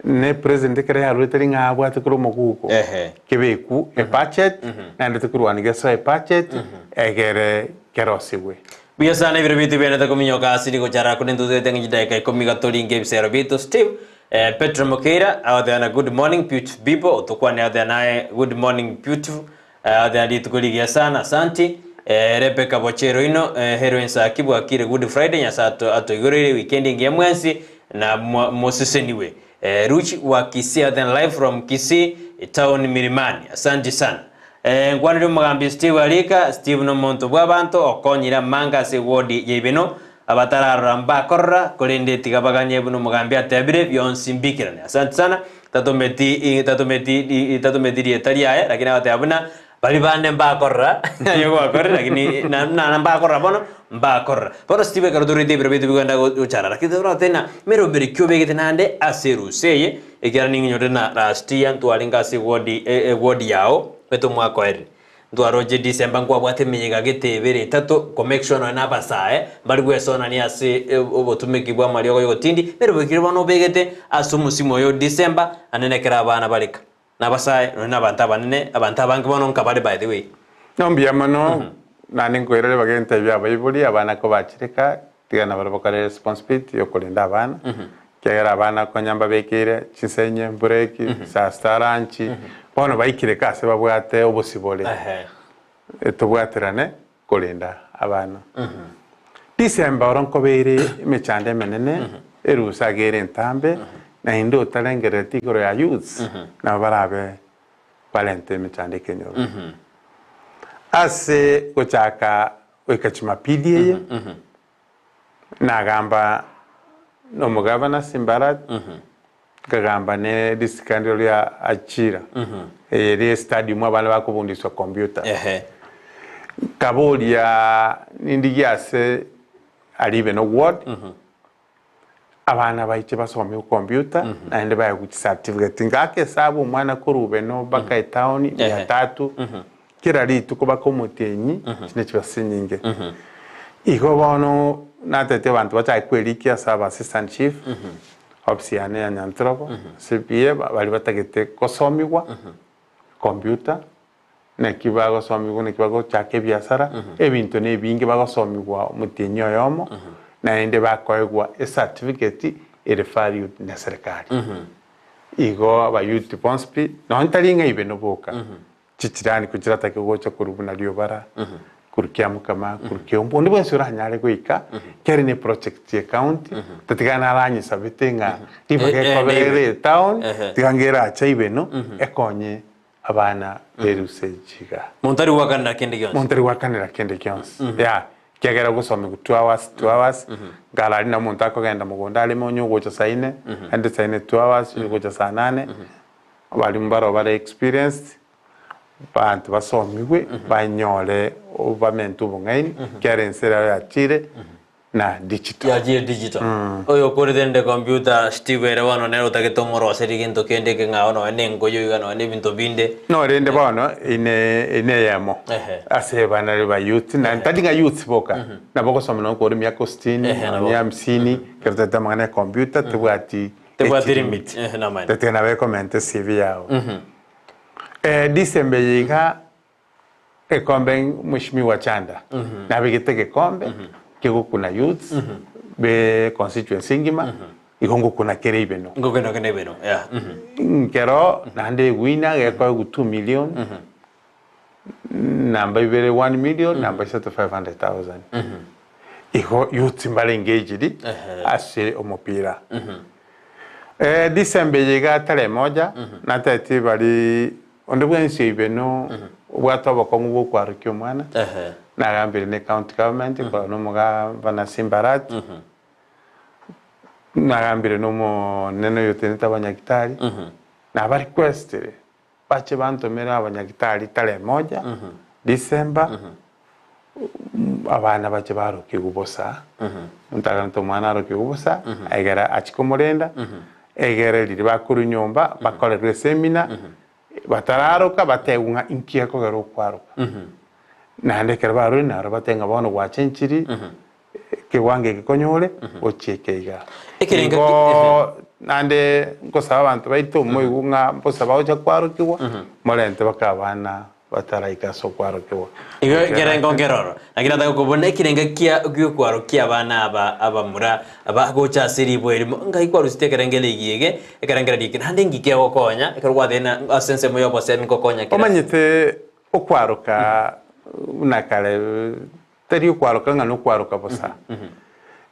Ne president ekero yarure tari ng'a abwate korwa omoguko Ehe. kebeku ebudget naende tokorwania gesoe ebudget egere kerosigwe. Buya sana ebiro biaito biaenete kominyoka ase rigochara korende ntotagete ng'a chidakika ikomi iga toringe ebisero biaito Steve eh, Petro Mokeira agoteba na good morning beautiful people otokwane agoteba naye good morning beautiful eh, agoteba rituko rigiya sana asanti eh, Rebecca Bochero ino eh, hero ensaki bwakire good Friday Nyasaye ato, atoigoreire weekend engiya mwensi na mwa- moseseniwe eh, Ruchi wa Kisii agoteba live from Kisii town Milimani asanti sana Nkwanere omogambi Steve Arika, Steve nomonto bw'abanto okonyire amanga ase ewodi ya Ibeno, abatararora mbakorora, korende tiga baganye buna omogambi atebire, bionsi mbikerane. Asante sana, tatometi tatometi tatometi rieta riaye, lakini agoteba buna baria bande mbakorora, aye gwakorire lakini na na mbakorora bono, mbakorora. Bono Steve ekero torwete ebiro biaito bigenda gochara, lakini tororete ng'a meroberi ki obegete naende ase erusa eye, Ekiagera ning'inyorire na last year ntwarenge ase eward eward yao omanyete omwaka oerire ntwaroche December nkwabwate emeyega gete ebere etato ko make sure nonye na abasae mbari gwesonania ase obotumeki bwa amariogo ya ogotindi merobekire bono obegete ase omosimo oyo December naende nekero abana bareka na abasae nonye na abanto abanene abanto abange bono nkabare by the way. No mbuya mono naende nkoirore bagentebia abaibori abana kobachireka Tiga nabarabwo bakore responsibility yokorenda abana, ekiagera abana konya mbabekeire chinsenye, break, saa sita lunch, bono baikire ka ase babwate obosibore, tobwaterane korenda abana. December oro nkobeire emechando emenene, erusa iga ere entambe, naende otarengerereti igoro ya youths, nabo barabe barente emechando ekenyoro. Ase gochaka Goika Jumapili eye, nagamba nomogavana Simbarat, nkagamba ne risikani ria Achira, eye ere estadium abana bakobundiswa computer. Nkaboria nindigie ase aria Ibeno ward, abana baiche basome computer naende baegwe chicertificate. Ngaka esabu omwana korwa Ibeno mpaka etown mia tatu, kera rituko baka omotienyi chinde chibe ase chinyinge. Igo bono natebeti abanto bachake kwerikia ase aba assistant chief, ofisi yane ya Nyantrobo, CPA baria batagete gosomigwa computer. Naki bagosomigwa, naki bagochaka ebiasara, ebinto na ebinge bagosomigwa omotienyi oyomo, naende bakoegwa ecertificate ere valued na serikali. Igo abayouth bonsi pi, nonye tari ng'a ibe noboka, chichirani kochiratake gocha korwa buna riobara, korwa kiamukama, korwa kiombe, onde bwensi oranyare goika, kere ne project ye county, tatiga naranyesabete ng'a ribaga Eh, eh, ekobe neibe. ere etown, Ehe. tiga ngerache ibeno, ekonye Abana beruse chiga. Monto ari gwakanera kende gionsi. Monto ari gwakanera kende gionsi. Yeah, ekiagera ogosomigwa 2 hours, 2 hours, nkara aria na omonto akogenda mogondo areme onye ogocha saa ine, aende saa ine 2 hours, onye ogocha saa nane, abalimu baroo bare experienced, abanto basomigwe, banyore obamente obong'aini, ekiagera ense ere yachire. na digital. Yachire digital. Oyo okorete rende computer Steve ere bono nere otagete omoroserie gento kende ekeng'ao nonya na engoyo iga nonya na ebinto binde. No rende bono ine ine eyemo Ehe. ase abana ba youth na tari ng'a youth boka nabo ogosoma nonye kore emiaka sitini Ehe, nabo. nonye hamsini ekero totagete amang'ana ya computer tebwati Tebwati age limit. Ehe, namaene. Totagete nabo ekomenta ecv yago. December eye iga Egekombe Mweshimiwa Chanda nabegete egekombe kegokuna youths be constituency engima igo ngokuna kere ibeno. Ngokuna kere ibeno, yeah. Nkero naende ewina gekoegwa 2 million, namba ibere 1 million, namba isato 500,000. Igo youths mbare engaged ase omopira. December eye iga tarehe moja natebeti baria Onde bwensi oibe no obwate obokong'u bw'okwarokia omwana, nagambire ne county government korwa na omogavana Simba Arati, nagambire na omonene oyo otenenete abanyagitari, Nabarequestire bache bantomere abanyagitari tarehe moja December, abana bache barokigwe bosa, omonto aganete omwana arokigwe bosa, egere achie komorenda, egere riria bakorwa nyomba bakorerwe esemina, batararoka bategwe ng'a inki gekogera okwaroka. Naende ekero barure naro batebe ng'a bono gwachenchiri, ekewango eke konyore gochia eke iga. Ekerengo Igo naende nkosaba abanto baito moigwe ng'a mbosa bagocha kwarokigwa, morente baka abana bataraika ase okwarokigwa. Igo ekerengo nkeroro. Naki nataka kobuna ekerengo kia gi'okwarokia abana aba abamura bagocha ase ribwa erimo, ngai kwarusetie ekerengo ere ege, ekerengererio eke naende nki kegokonya ekero gwatebire ng'a ase ensemo ya obosemi nkokonya kere ase. Omanyete okwaroka buna kare Tari okwaroka ng'a nokwaroka bosa,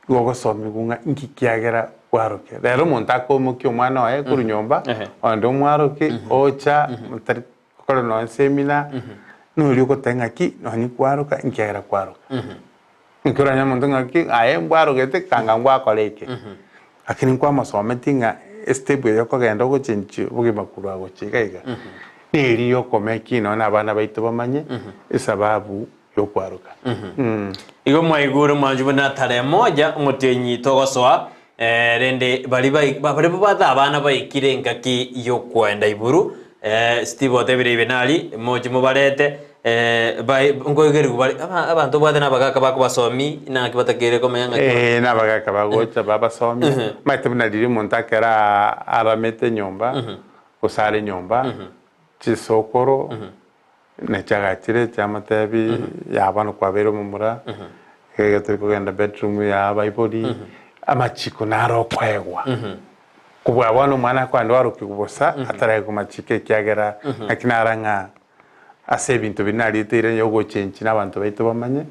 igo ogosomigwa ng'a inki kiagera kwaroke. Rero omonto akoimokia omwana oye korwa nyomba, onde omwaroke, ocha, motari gokora nonya esemina, noria ogoteba ng'aki nonye kwaroka inkiagera kwaroka. Naki oranyore omonto ng'aki aye mbwarogete kanga ngwakora eke, lakini nkwamosometie ng'a estep eye okogenda ogochenchia obogima korwa gochia iga iga, neri yokomeki nonya na abana baito bamanye esababu y'okwaroka. Igo mwaigure omwancho buna tarehe moja omotienyi togosoa, eh, rende baria bai- ba- baria babwate abana baikire engaki y'okoenda iburu, eh, Steve otebire ibe nari, moche mobarete, eh, bai nkoigerigwa bare aba abanto obwate na abagaka bakobasomi, naki batakeire komenya ng'aki ba Eh, nabagaka bagocha babasomia, omanyete buna riria omonto ekero aramete nyomba, gose are nyomba, chisokoro, Ne chiagachire chiamotebi, Yaa bono kwabeire omomura, ekero tori kogenda bedroom ya abaibori, amachiko naro okoegwa. Kobua bono omwana akoenda oarokigwe bosa, ataraegwa machiko ekiagera naki nara ng'a ase ebinto biria narieteire ya ogochenchi na abanto baito bamanye,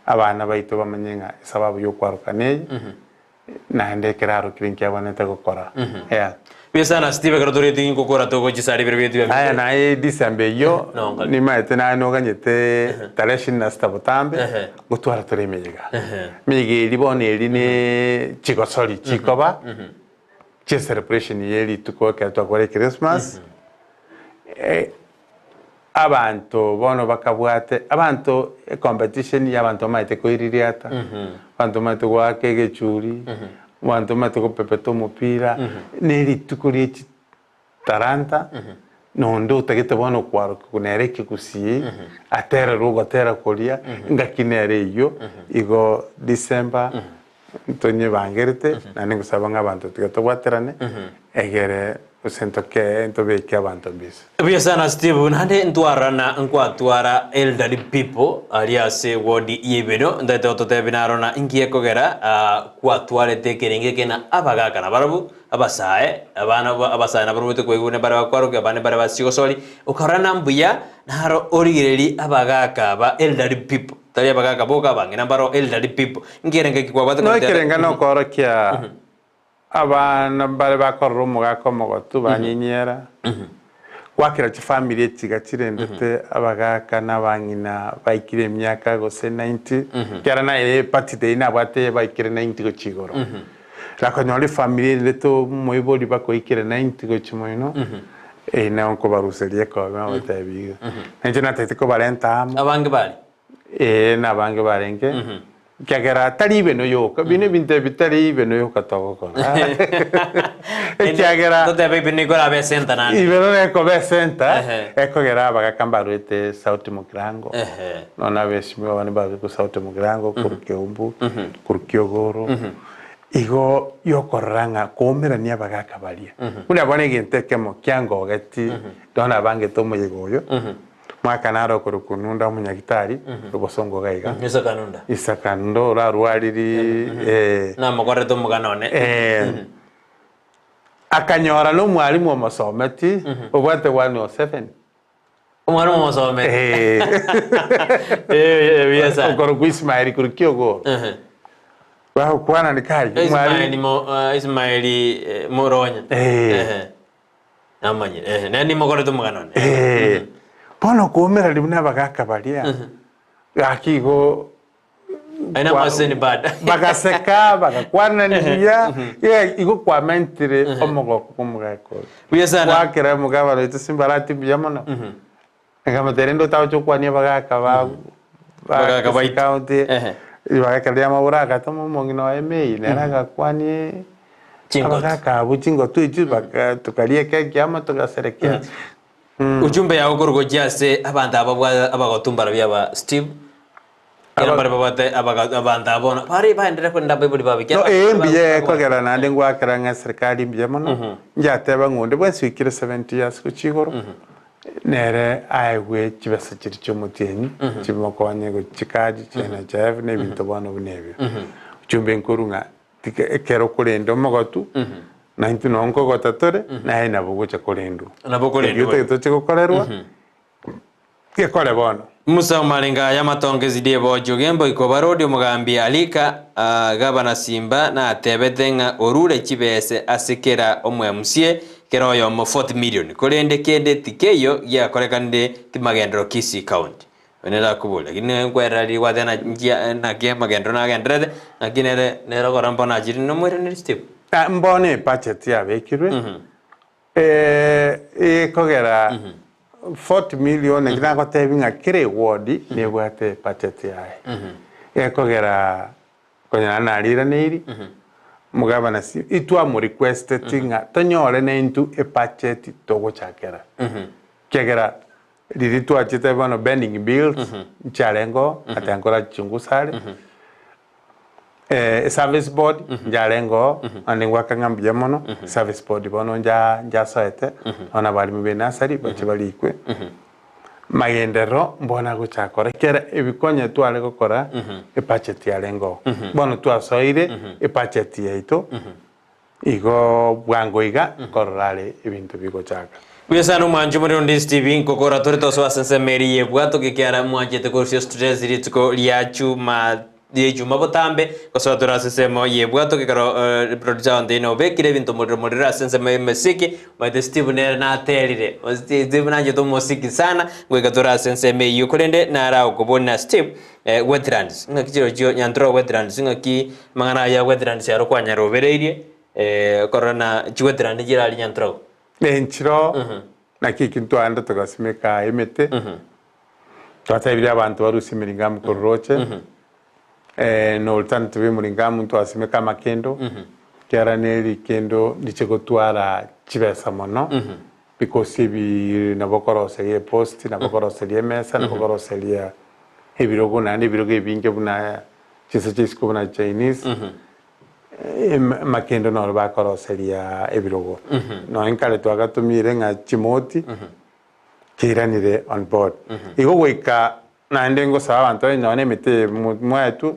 abana baito bamanye ng'a esababu ya okwaroka neye, Naende ekero arokire inki abwenerete gokora? Yeah. Buya sana Steve ekero tore tingokora togochisa are bire bietu bia Aya naye December eyio Nonga. nimaete naye noganyete tarehe ishirini na sita botambe Ehe. gotwara tore emeyega. Emeyega eria bono eri ne chigosori chikoba chie celebration ye rituko ekero twakora echristmas Abanto bono bakabwate abanto ecompetition ya abanto bamaete koiririata, abanto bamaete goaka egechuri, abanto bamaete gopepeta omopira, na erituko rie chitaranta, na onde otagete bono kwarokigwa nere ekegusii, atererwe ogotera koria, engaki nere eywo, igo December Ntonyebangerete, naende ngosaba ng'a abanto tiga tobwaterane, egere gose ntokee ntobeke abanto mbisa. Buya sana Steve, naende ntwarana nkwatwara elderly people aria ase ward ya Ibeno, ntaete gototebia naro na inki gekogera kwatwarete ekerenge eke na abagaka nabarabwo abasae, abana ba abasae nabarabwo tokoigwa buna bare bakwarokia abande bare basigosori, okarora na mbuya naro origererie abagaka aba elderly people. Tari abagaaka boka abang'ina mbaro elderly people. Nkerengo eki kwabwate No koreta ekerenga nokoorokia abana mbare bakorora omogaka omogotu banyenyera, gwakera chifamiri echiga chirendete abagaka na abang'ina baikire emiaka gose 90, ekiagera naye eparty day nabwate baikire 90 gochia igoro. Nakonyora efamiri erendete omoibori bakoikire 90 gochia moino, eyio nabo nkobaruseria ekobe nabatebi iga. Nainche natagete kobarenta amo. Abange bare. Ee, nabange barenge, ekiagera tari ibeno yoka, bino ebinto ebi tari ibeno yoka togokora. Ekiagera Totebe ibeno ekorabe esenta naende. ibeno nekoba esenta, Ehe. ekogera abagaka mbarwete Sauti Mugirango, Ehe. nonya abeshimiwa abande mbarwete Sauti Mugirango, korwa Keumbu, korwa Kiogoro, igo yokorora ng'a koumerania abagaka baria. Buna bono egento ekemo kiangogeti, bono nabangete omoyega oyo, Mwaka naro okorokwa Nunda omonyagitari, obosongo iga iga. Isaka Nunda. Isaka Nunda orarwariri eh, Namokorerete omogano one. eh, akanyora na omwalimu omosometi obwate 107. Omwalimu omosometi. Eh. Eh, buya sana. Okorokwa Ismaeli korwa Kiogoro. Ehe. Bagokwana nikaye Ismaeli omwalimu. mo eh, Ismaeli eh, Moronya. Eh. Ehe. Namanyire, ehe, nere nimokorete omogano one. Eh, bono koumera ribu na abagaka baria, gaki igo Aye namaseseni bado. Bagaseka, bagakwanani buya, iga igo kwamentire omogoko bwa omogaka oyo. Buya sana. Gwakera omogabana oito Simbarati mbuya mono. Nkamotebia rende otagocha gokwania abagaka ba ba Abagaka baito. county, Ehe. bagaka riria amagoro agatoma omong'ina oye May, nere agakwanie Chingotu. abagaka abwo chingotu echio baka tokaria ekeki amo togaserekea. Ujumbe yao korwa gochia ase abanto aba babwate abagotu mbarabwo aba Steve, ekero mbare babwate abaga abanto aba bono bare baenderere korenda abaibori babo No, ekiagera ee mbuya ekogera naende ngwakera ng'a eserikari mbuya mono, njateba ng'a onde bwensi oikire 70 years gochia igoro, nere aegwe chibesa chiria chia omotienyi, chimokonye gochikaji chia NHIF na ebinto bono buna ebio. Ujumbe nkorwa ng'a Tiga ekero okorenda omogotu, na intwe noo nkogota tore, naye nabo ogocha korendwa. Nabo okorendwa Ekio ore. otagete toche gokorerwa, gekore bono. Musa omarenga aya amatongo ezidi ebochio gembo ikobarodi omogambi Alika ah, gavana Simba natebete ng'a orure chibese ase kera omwemusie kera oyomo 40 million korende kende tikeiyo giakorekanire kimagenderero Kisii County. Oyo nere akoboria, lakini nere nkwerera riria gwateba ng'a nchia naki amagenderero nagendererete, naki nere nere okora mbono achire nomoiranerie Steve. Ah, mbono ebudget yabekirwe ekogera 40 million naki nagotebi ng'a kera eward nebwate ebudget yaye. Ekogera Konya nariiraneiri, omogabana si itwamorequesteti ng'a tonyore naintwe ebudget togochakera. Ekiagera riria twachete bono bending bills nchiarenge oo, ati nkora chungusa are, service board nchiarenge oo, naende ngoaka ng'a mbuya mono, service board bono nja njasoete, bono abalimu be nursery bache barikwe, magenderero mbono agocha akore, ekiagera ebikonye tware gokora ebudget yarenge oo, bono twasoire ebudget yaito. Igo bwango iga nkorora are ebinto bigochaka. Buya sana omwanchi omorero onde Steve nkokora tore tosoa ase ensemo eri yebwato gekiara mwanchete korusia stress rituko ria chuma ria ijuma botambe gosoa tore ase ensemo yebwato gekero producer onde ine obekire ebinto morero morero ase ensemo ye emesiki omanyete Steve nere naterire Steve nanchete omosiki sana goika tore ase ensemo eyio korende nara okobuna Steve Wetlands, ng'aki chirochio Nyantrogo Wetlands, ng'aki amang'ana ayio a Wetlands aro kwanyarobereirie korora na chiwetland chire aria Nyantrogo? Enchiro, naki eki ntwaenda togasimeka emete, twatebirie abanto barusie emiringamu korwa roche, na alternative y'omoringamu ntwasimeka amakendo, ekiagera ne rikendo ndiche gotwara chibesa mono. Because ebi nabo okoroseria epost, nabo okoroseria emesa, nabo okoroseria ebirogo naende ebirogo ebinge buna chinse chia isiko buna Chinese, amakendo noro bakoroseria ebirogo. Nonye nkare twagatumire ng'a chimoti chiairanire on board. Igo goika Naende ngosaba abanto onye nonya nemete eye mwaetwe,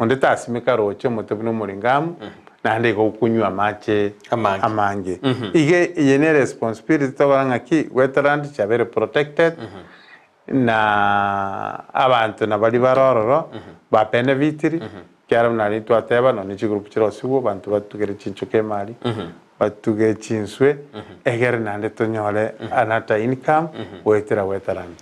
onde tasimeka roche omote buna omoringamu, naende igo okonywa amache Amange. amange. Iga eye ne responsibility tokora ng'aki, wetland chiabeire protected, na abanto nabaria bare ororo ba benefitiri, ekiagera buna riria twateba nonya chigroup chirosigwe abanto batugere chinchoka emari, batuge chinswe, egere naende tonyore another income goetera wetland.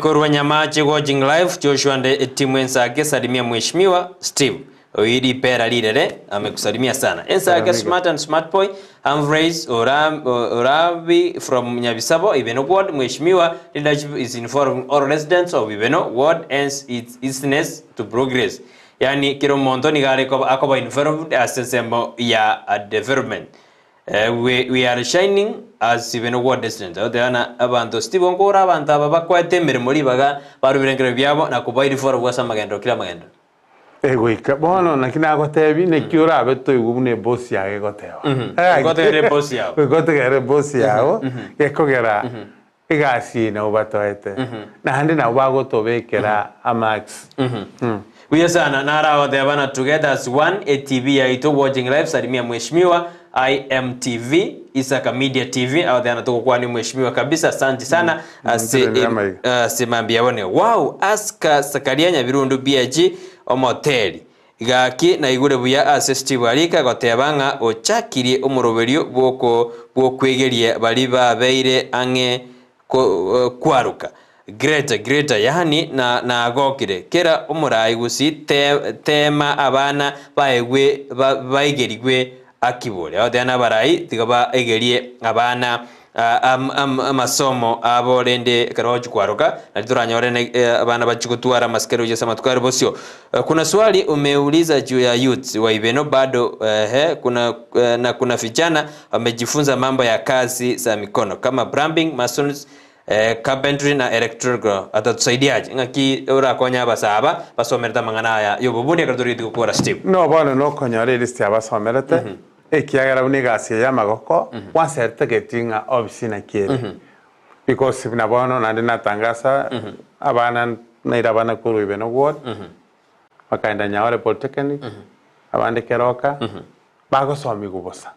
Korwa Nyamache watching live Joshua and etimu Ensake salimia mheshimiwa Steve oyi ripera rirere amekusalimia sana Ensake smart and smart boy Humphreys Orabi from Nyabisabo Ibeno ward mheshimiwa leadership is informing all residents of Ibeno ward hence its easiness to progress Yaani kera omonto nigo are koba akoba involved ase ensemo ya development. We, we are shining as even ward residents. Agoteba ng'a abanto Steve nkore abanto aba bakoete emeremo ribaga barwe ebirengererio biabo na koba involved ase amagenderero kera amagenderero. Egoika bono naki nagotebi naki orabe toigwe buna ebosi yago egoteba. Goika otegerere ebosi yago. Goika otegerere ebosi yago gekogera Egasi eye nabo batoete, naende nabo bagotobekera amarks. Buya sana naro agoteba na together as one etv yaito watching live salimia mheshimiwa IMTV Isaka media TV agoteba na togokwania mheshimiwa kabisa asanti sana ase Ntirende amaiga. ase mambia bone wow aska Sakaria Nyabirundu BAG omoteri Gaki naigure buya ase Steve Arika goteba ng'a ochakirie omoroberio bw'okwegeria baria babeire ang'e kwaroka. Greater greater yaani na nagokire kera omorai gusii te tema abana baegwe ba baigerigwe akibore agotebi nabarai tiga baegerie abana am am amasomo abo rende ekero bagochi kwaroka nari toranyore ne abana bachi gotwara amasikani gochia ase amatuko are bosio. Kuna swali umeuliza juu ya youths wa Ibeno bado ehe kuna na kuna vijana wamejifunza mambo ya kazi za mikono kama plumbing, masons Carpentry na electrical atatusaidiache? Ng'aki orakonye abasaa aba basomerete amang'ana aya y'obobuni ekero torigetie gokora Steve? No bono nokonyora elist yabasomerete, ekiagera buna egasi eye y'amagoko, once certificate ng'a ofisi naki ere. Because buna bono naende natangasa abana naire abana korwa Ibeno ward, bakaenda Nyaore Polytechnic, abande Keroka, bagosomigwa bosa.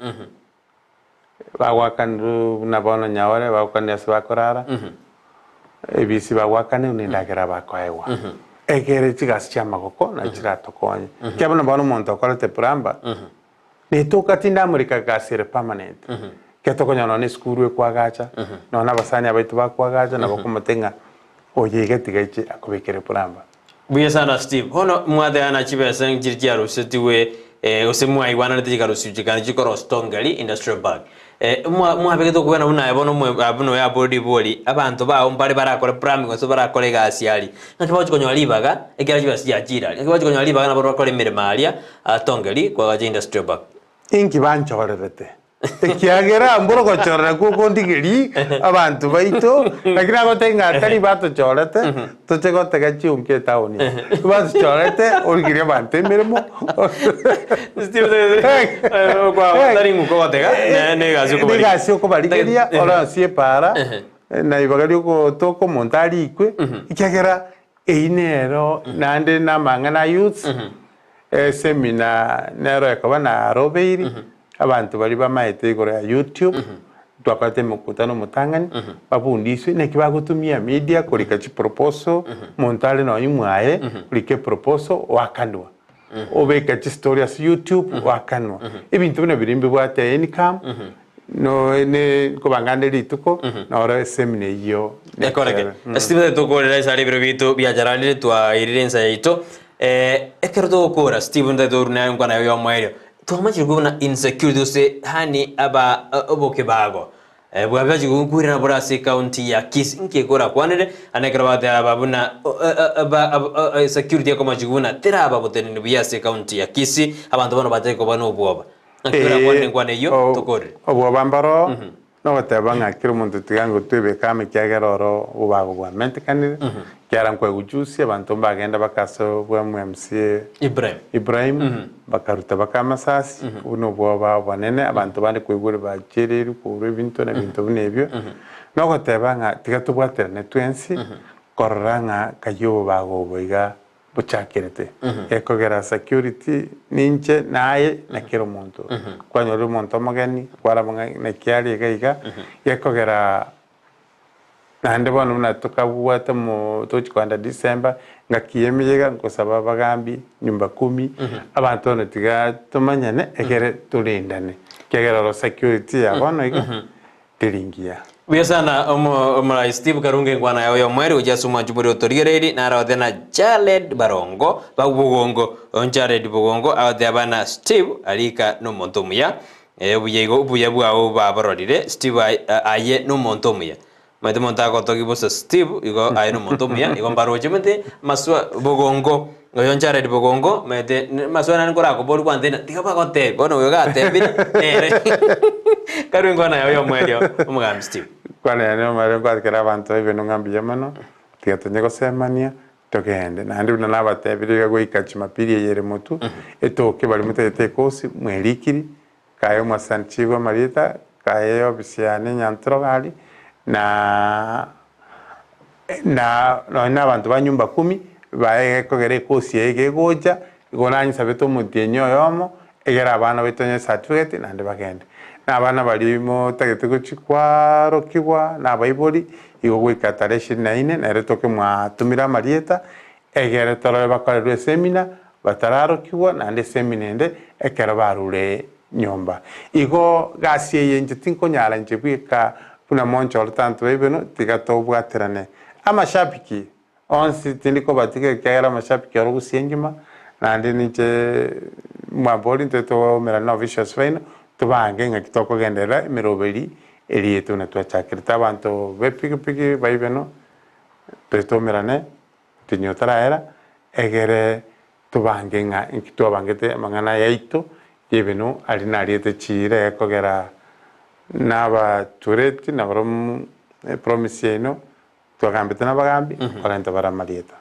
Bagwakanirwe buna bono nyaore, bagokwanire ase bakorara, ebisi bagwakanirwe na endagera bakoegwa. Ekere chigasi chi'amagoko nachi chiratokonye. Ekiagera buna bono omonto okorete plumber, rituko tindamorika gasi ere permanent, ekero tokonyora nonya esukuru ekoagacha, nonya na abasani abaito bakoagacha, nabo okomotebia ng'a oyo iga tiga aiche akobekere plumber. Buya sana Steve. Bono mwateana chibesa nchiri chiarusetigwe eh, gose mwaigwananete chikarusiwa chikani chikora Stongeri Industrial Park. Eh, mwa- mwabegete okobana buna aye bono mwe- ah, buna oyaborire ribori, abanto bao mbare barakore plumbing gose barakore egasi aria. Ng'aki bagochi konyora ribaga, ekiagera chibesa chiachire aria. Ng'aki bagochi konyora ribaga nabo bakore emeremo aria, ah, Stongeri koagacha Industrial Park. Inki banchorerete? Ekiagera mboro gochorera kw'okondigeria abanto baito, lakini agotebia ng'a tari batochorete toche gotega chiunki etaoni eye. Batochorete origerie abanto emeremo. Tari ng'uko gotega, ne egasi okobarigeria. Negasi okobarigeria orosie epaara, na ibaga riogotoka omonto arikwe, ekiagera Eyio nero naende namang'ana a youths, esemina nero ekoba narobeiri, abanto baria bamaete igoro ya YouTube, twakorete emokutano omotang'ani, babundiswe naki bagotumia media korika chiproposal, omonto are nonye mwaye, orike eproposal oakanwa, obeka chistory ase YouTube oakanwa, ebinto buna biria mbibwate income, No ne nkobanga ande rituko, noro esemina eyio Ekoreke. nekebe. Ase tibete tokorera ase are ebiro biaito biacharanire twairire ensa yaito. Eh, ekero togokora Steve ntagete orure naye nkwana yago y'omoerio. Twamanyire buna insecurity gose yaani aba obokebago eh, bwabachire gokwirana bore ase ecounty ya Kisii. Nki ekorakwanere ande ekero bagoteba aba buna aba security ekomochigwa buna teraba boteneni buya ase ecounty ya Kisii, abanto bono batari koba nobwoba. Naki orakwane enkwana eyio, tokorere. Obwoba mboro nogoteba ng'a kera omonto tiga ngotwebeke amo ekiagera oro obobago bwamentekanire, ekiagera nkweguchusia abanto mbagenda baka ase obwa MCA Ibrahim. Ibrahim, bakaruta baka amasasi, obwo nobwoba obonene, abanto bande koigure bachereirwe korwa ebinto na ebinto buna ebio, nogoteba ng'a tiga tobwaterane twensi, korora ng'a kayio obobago obo iga bochakerete gekogera security ninche naye na kera omonto kwanyorire omonto omogeni kwaraba ng'a naki are iga iga gekogera naende bono buna tokabwate mo togochi kogenda December ngaki ya emeyega nkosaba abagambi nyumba kumi abanto bono tiga tomanyane egere torendane ekiagera oro security ya bono iga teri ngiya. Buya sana omo omorai Steve Karunga enkwana yao y'omoerio gochia ase omwancho bori otorigereiri naro agote na Jared Barongo ba Bogongo Jared Bogongo agote abana Steve arika nomonto omuya eh obuya igo obuya bwao babororire Steve aye nomonto omuya omanyete omonto agotogi bosa Steve igo aye nomonto omuya igo mbaroche omanyete amaswa Bogongo oyo Jared Bogongo omanyete amaswa nare nkorakoboria kwantebia tiga bagotebie bono oyo gatebire nere Karue enkwana yao y'omoerio omogambi Steve. Enkwana yane y'omoerio nkoakera abanto baibeno ng'a mbuya mono, tiga tonye gosemania, togende. Naende buna nabatebirie iga goika Jumapili eye ere motwe, etoke baria motagete ekosi, mwerikiri, kaye omwasanchigwe amarieta, kaye eofisi yane Nyantorogari, na na nonye na abanto ba nyumba kumi, baye gekogera ekosi eye iga egocha, igo nanyesabete omotienyi oyomo, egere abana baito onye certificate naende bagende. Na abana baria motagete gochia kwarokigwa na abaibori, igo goika tarehe ishirini na ine, nere toke mwatumire amarieta, egere torore bakorerwe esemina, batararokigwa naende esemina ende ekero barure nyomba. Igo gasi eye inche tinkonyara inche bweka buna monchorete abanto baibeno, tiga tobwaterane. Amashabiki onsi tindi kobatiga ekiagera amashabiki oro gusii engima, naende ninche mwambori intwe twaumerana na officials baino, tobange ng'aki tokogenderera emeroberi eria yaito buna twachakerete. Abanto be pikipiki baibeno, toche twaumerane, otienyi otarahera, egere tobange ng'a inki twabangete amang'ana yaito y'ebinwe aria nariete chiira ekogera nabatureti nabarobwo epromise yaino Twagambete nabagambi, korenta bare amarieta.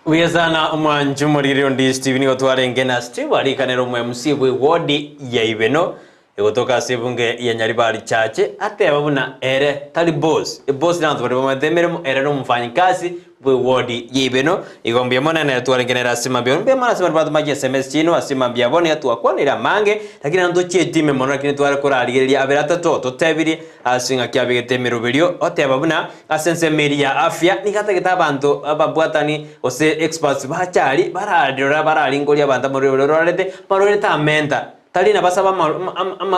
Buya sana omwanchi omoriri onde Steve nigo twarenge na Steve arikanere omo MC bwe ward ya Ibeno egotoka ase ebunge ya Nyaribari Chache ateba buna ere tari boss eboss nabanto baria bamaete emeremo ere nomofanyikazi bwe ward ya Ibeno igo mbuya mono nere twarenge nere ase mambia mbuya mono ase baria batoma chiSMS chiaino ase mambia bono iga twakwanire amange lakini naende tochietime mono lakini tware korarigereria abere atato totebirie Ase ng'aki abegete emeroberio, oteba buna ase ensemo eria ya afya nigo atagete abanto ababwatani gose experts bache aria bararora bararingoria abanto amarwaire baria barwarete, amarwaire tamenta, tari nabasaba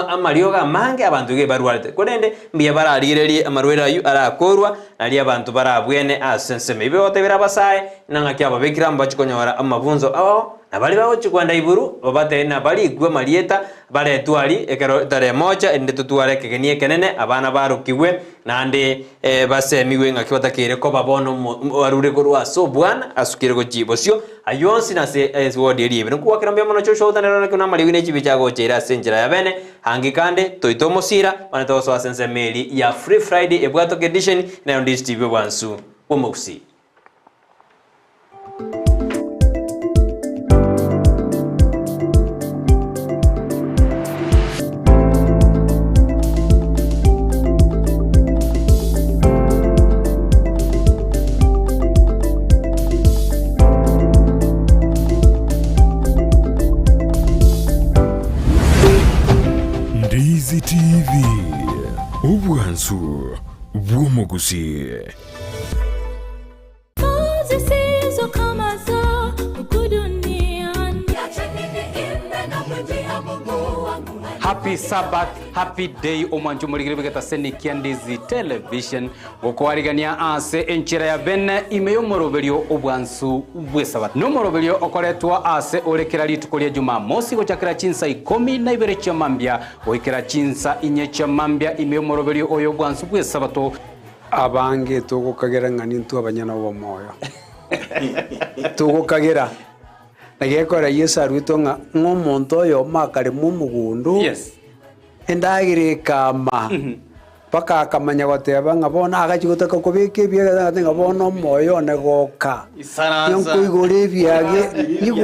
amariogo amange abanto iga ebarwarete, korende mbuya bararigererie amarwaire aywo arakorwa nario abanto barabwene ase ensemo. Ebi bagotebera abasae na ng'aki ababekire amo bachie konyora amabunzo ao, na baria bagochia kwenda igoro babatebie ng'a barikwe amarieta Baretwe aria ekero etari emocha, erinde totware ekegeni ekenene, abana barokigwe, naende basemigwe ng'aki batakeire koba bono arure korwa ase obwana asukire gochia bosio. Ayio onsi nase eswodi eria ebe. Nkogoakera mbuya mono Joshua otanera naki buna amariogi ne chibicha agocha ere ase enchera ya bene. Hangi kande toite omosira, mane togosoa ase ensemo eria ya Free Friday ebwatoka edition, nayo Ndizi TV obwansu bw'omogusii. Ndizi TV, obwansu bw'omogusii. Happy Sabbath, happy day omwancho omorigire bw'egetaseni kia Ndizi Television gokoarigania ase enchera ya bene ime y'omoroberio obwansu bw'esabato. Nomoroberio okoretwa ase ore kera rituko ria Jumamosi gochakera chinsa ikomi na ibere chia mambia goikera chinsa inye chia mambia ime y'omoroberio oyo obwansu bw'esabato. Abange togokagera ng'a nintwe abanyene obomoyo. Togokagera. Na gekogera Yeso aruetwe ng'a ng'a omonto oyomo akarema omogondo, Yes. endagera ekama, mpaka akamanya goteba ng'a bono agachia gotaka kobeka ebiage agoteba ng'a bono omoyo one goka. Isaransa. Nkoigore ebiage, nyigore.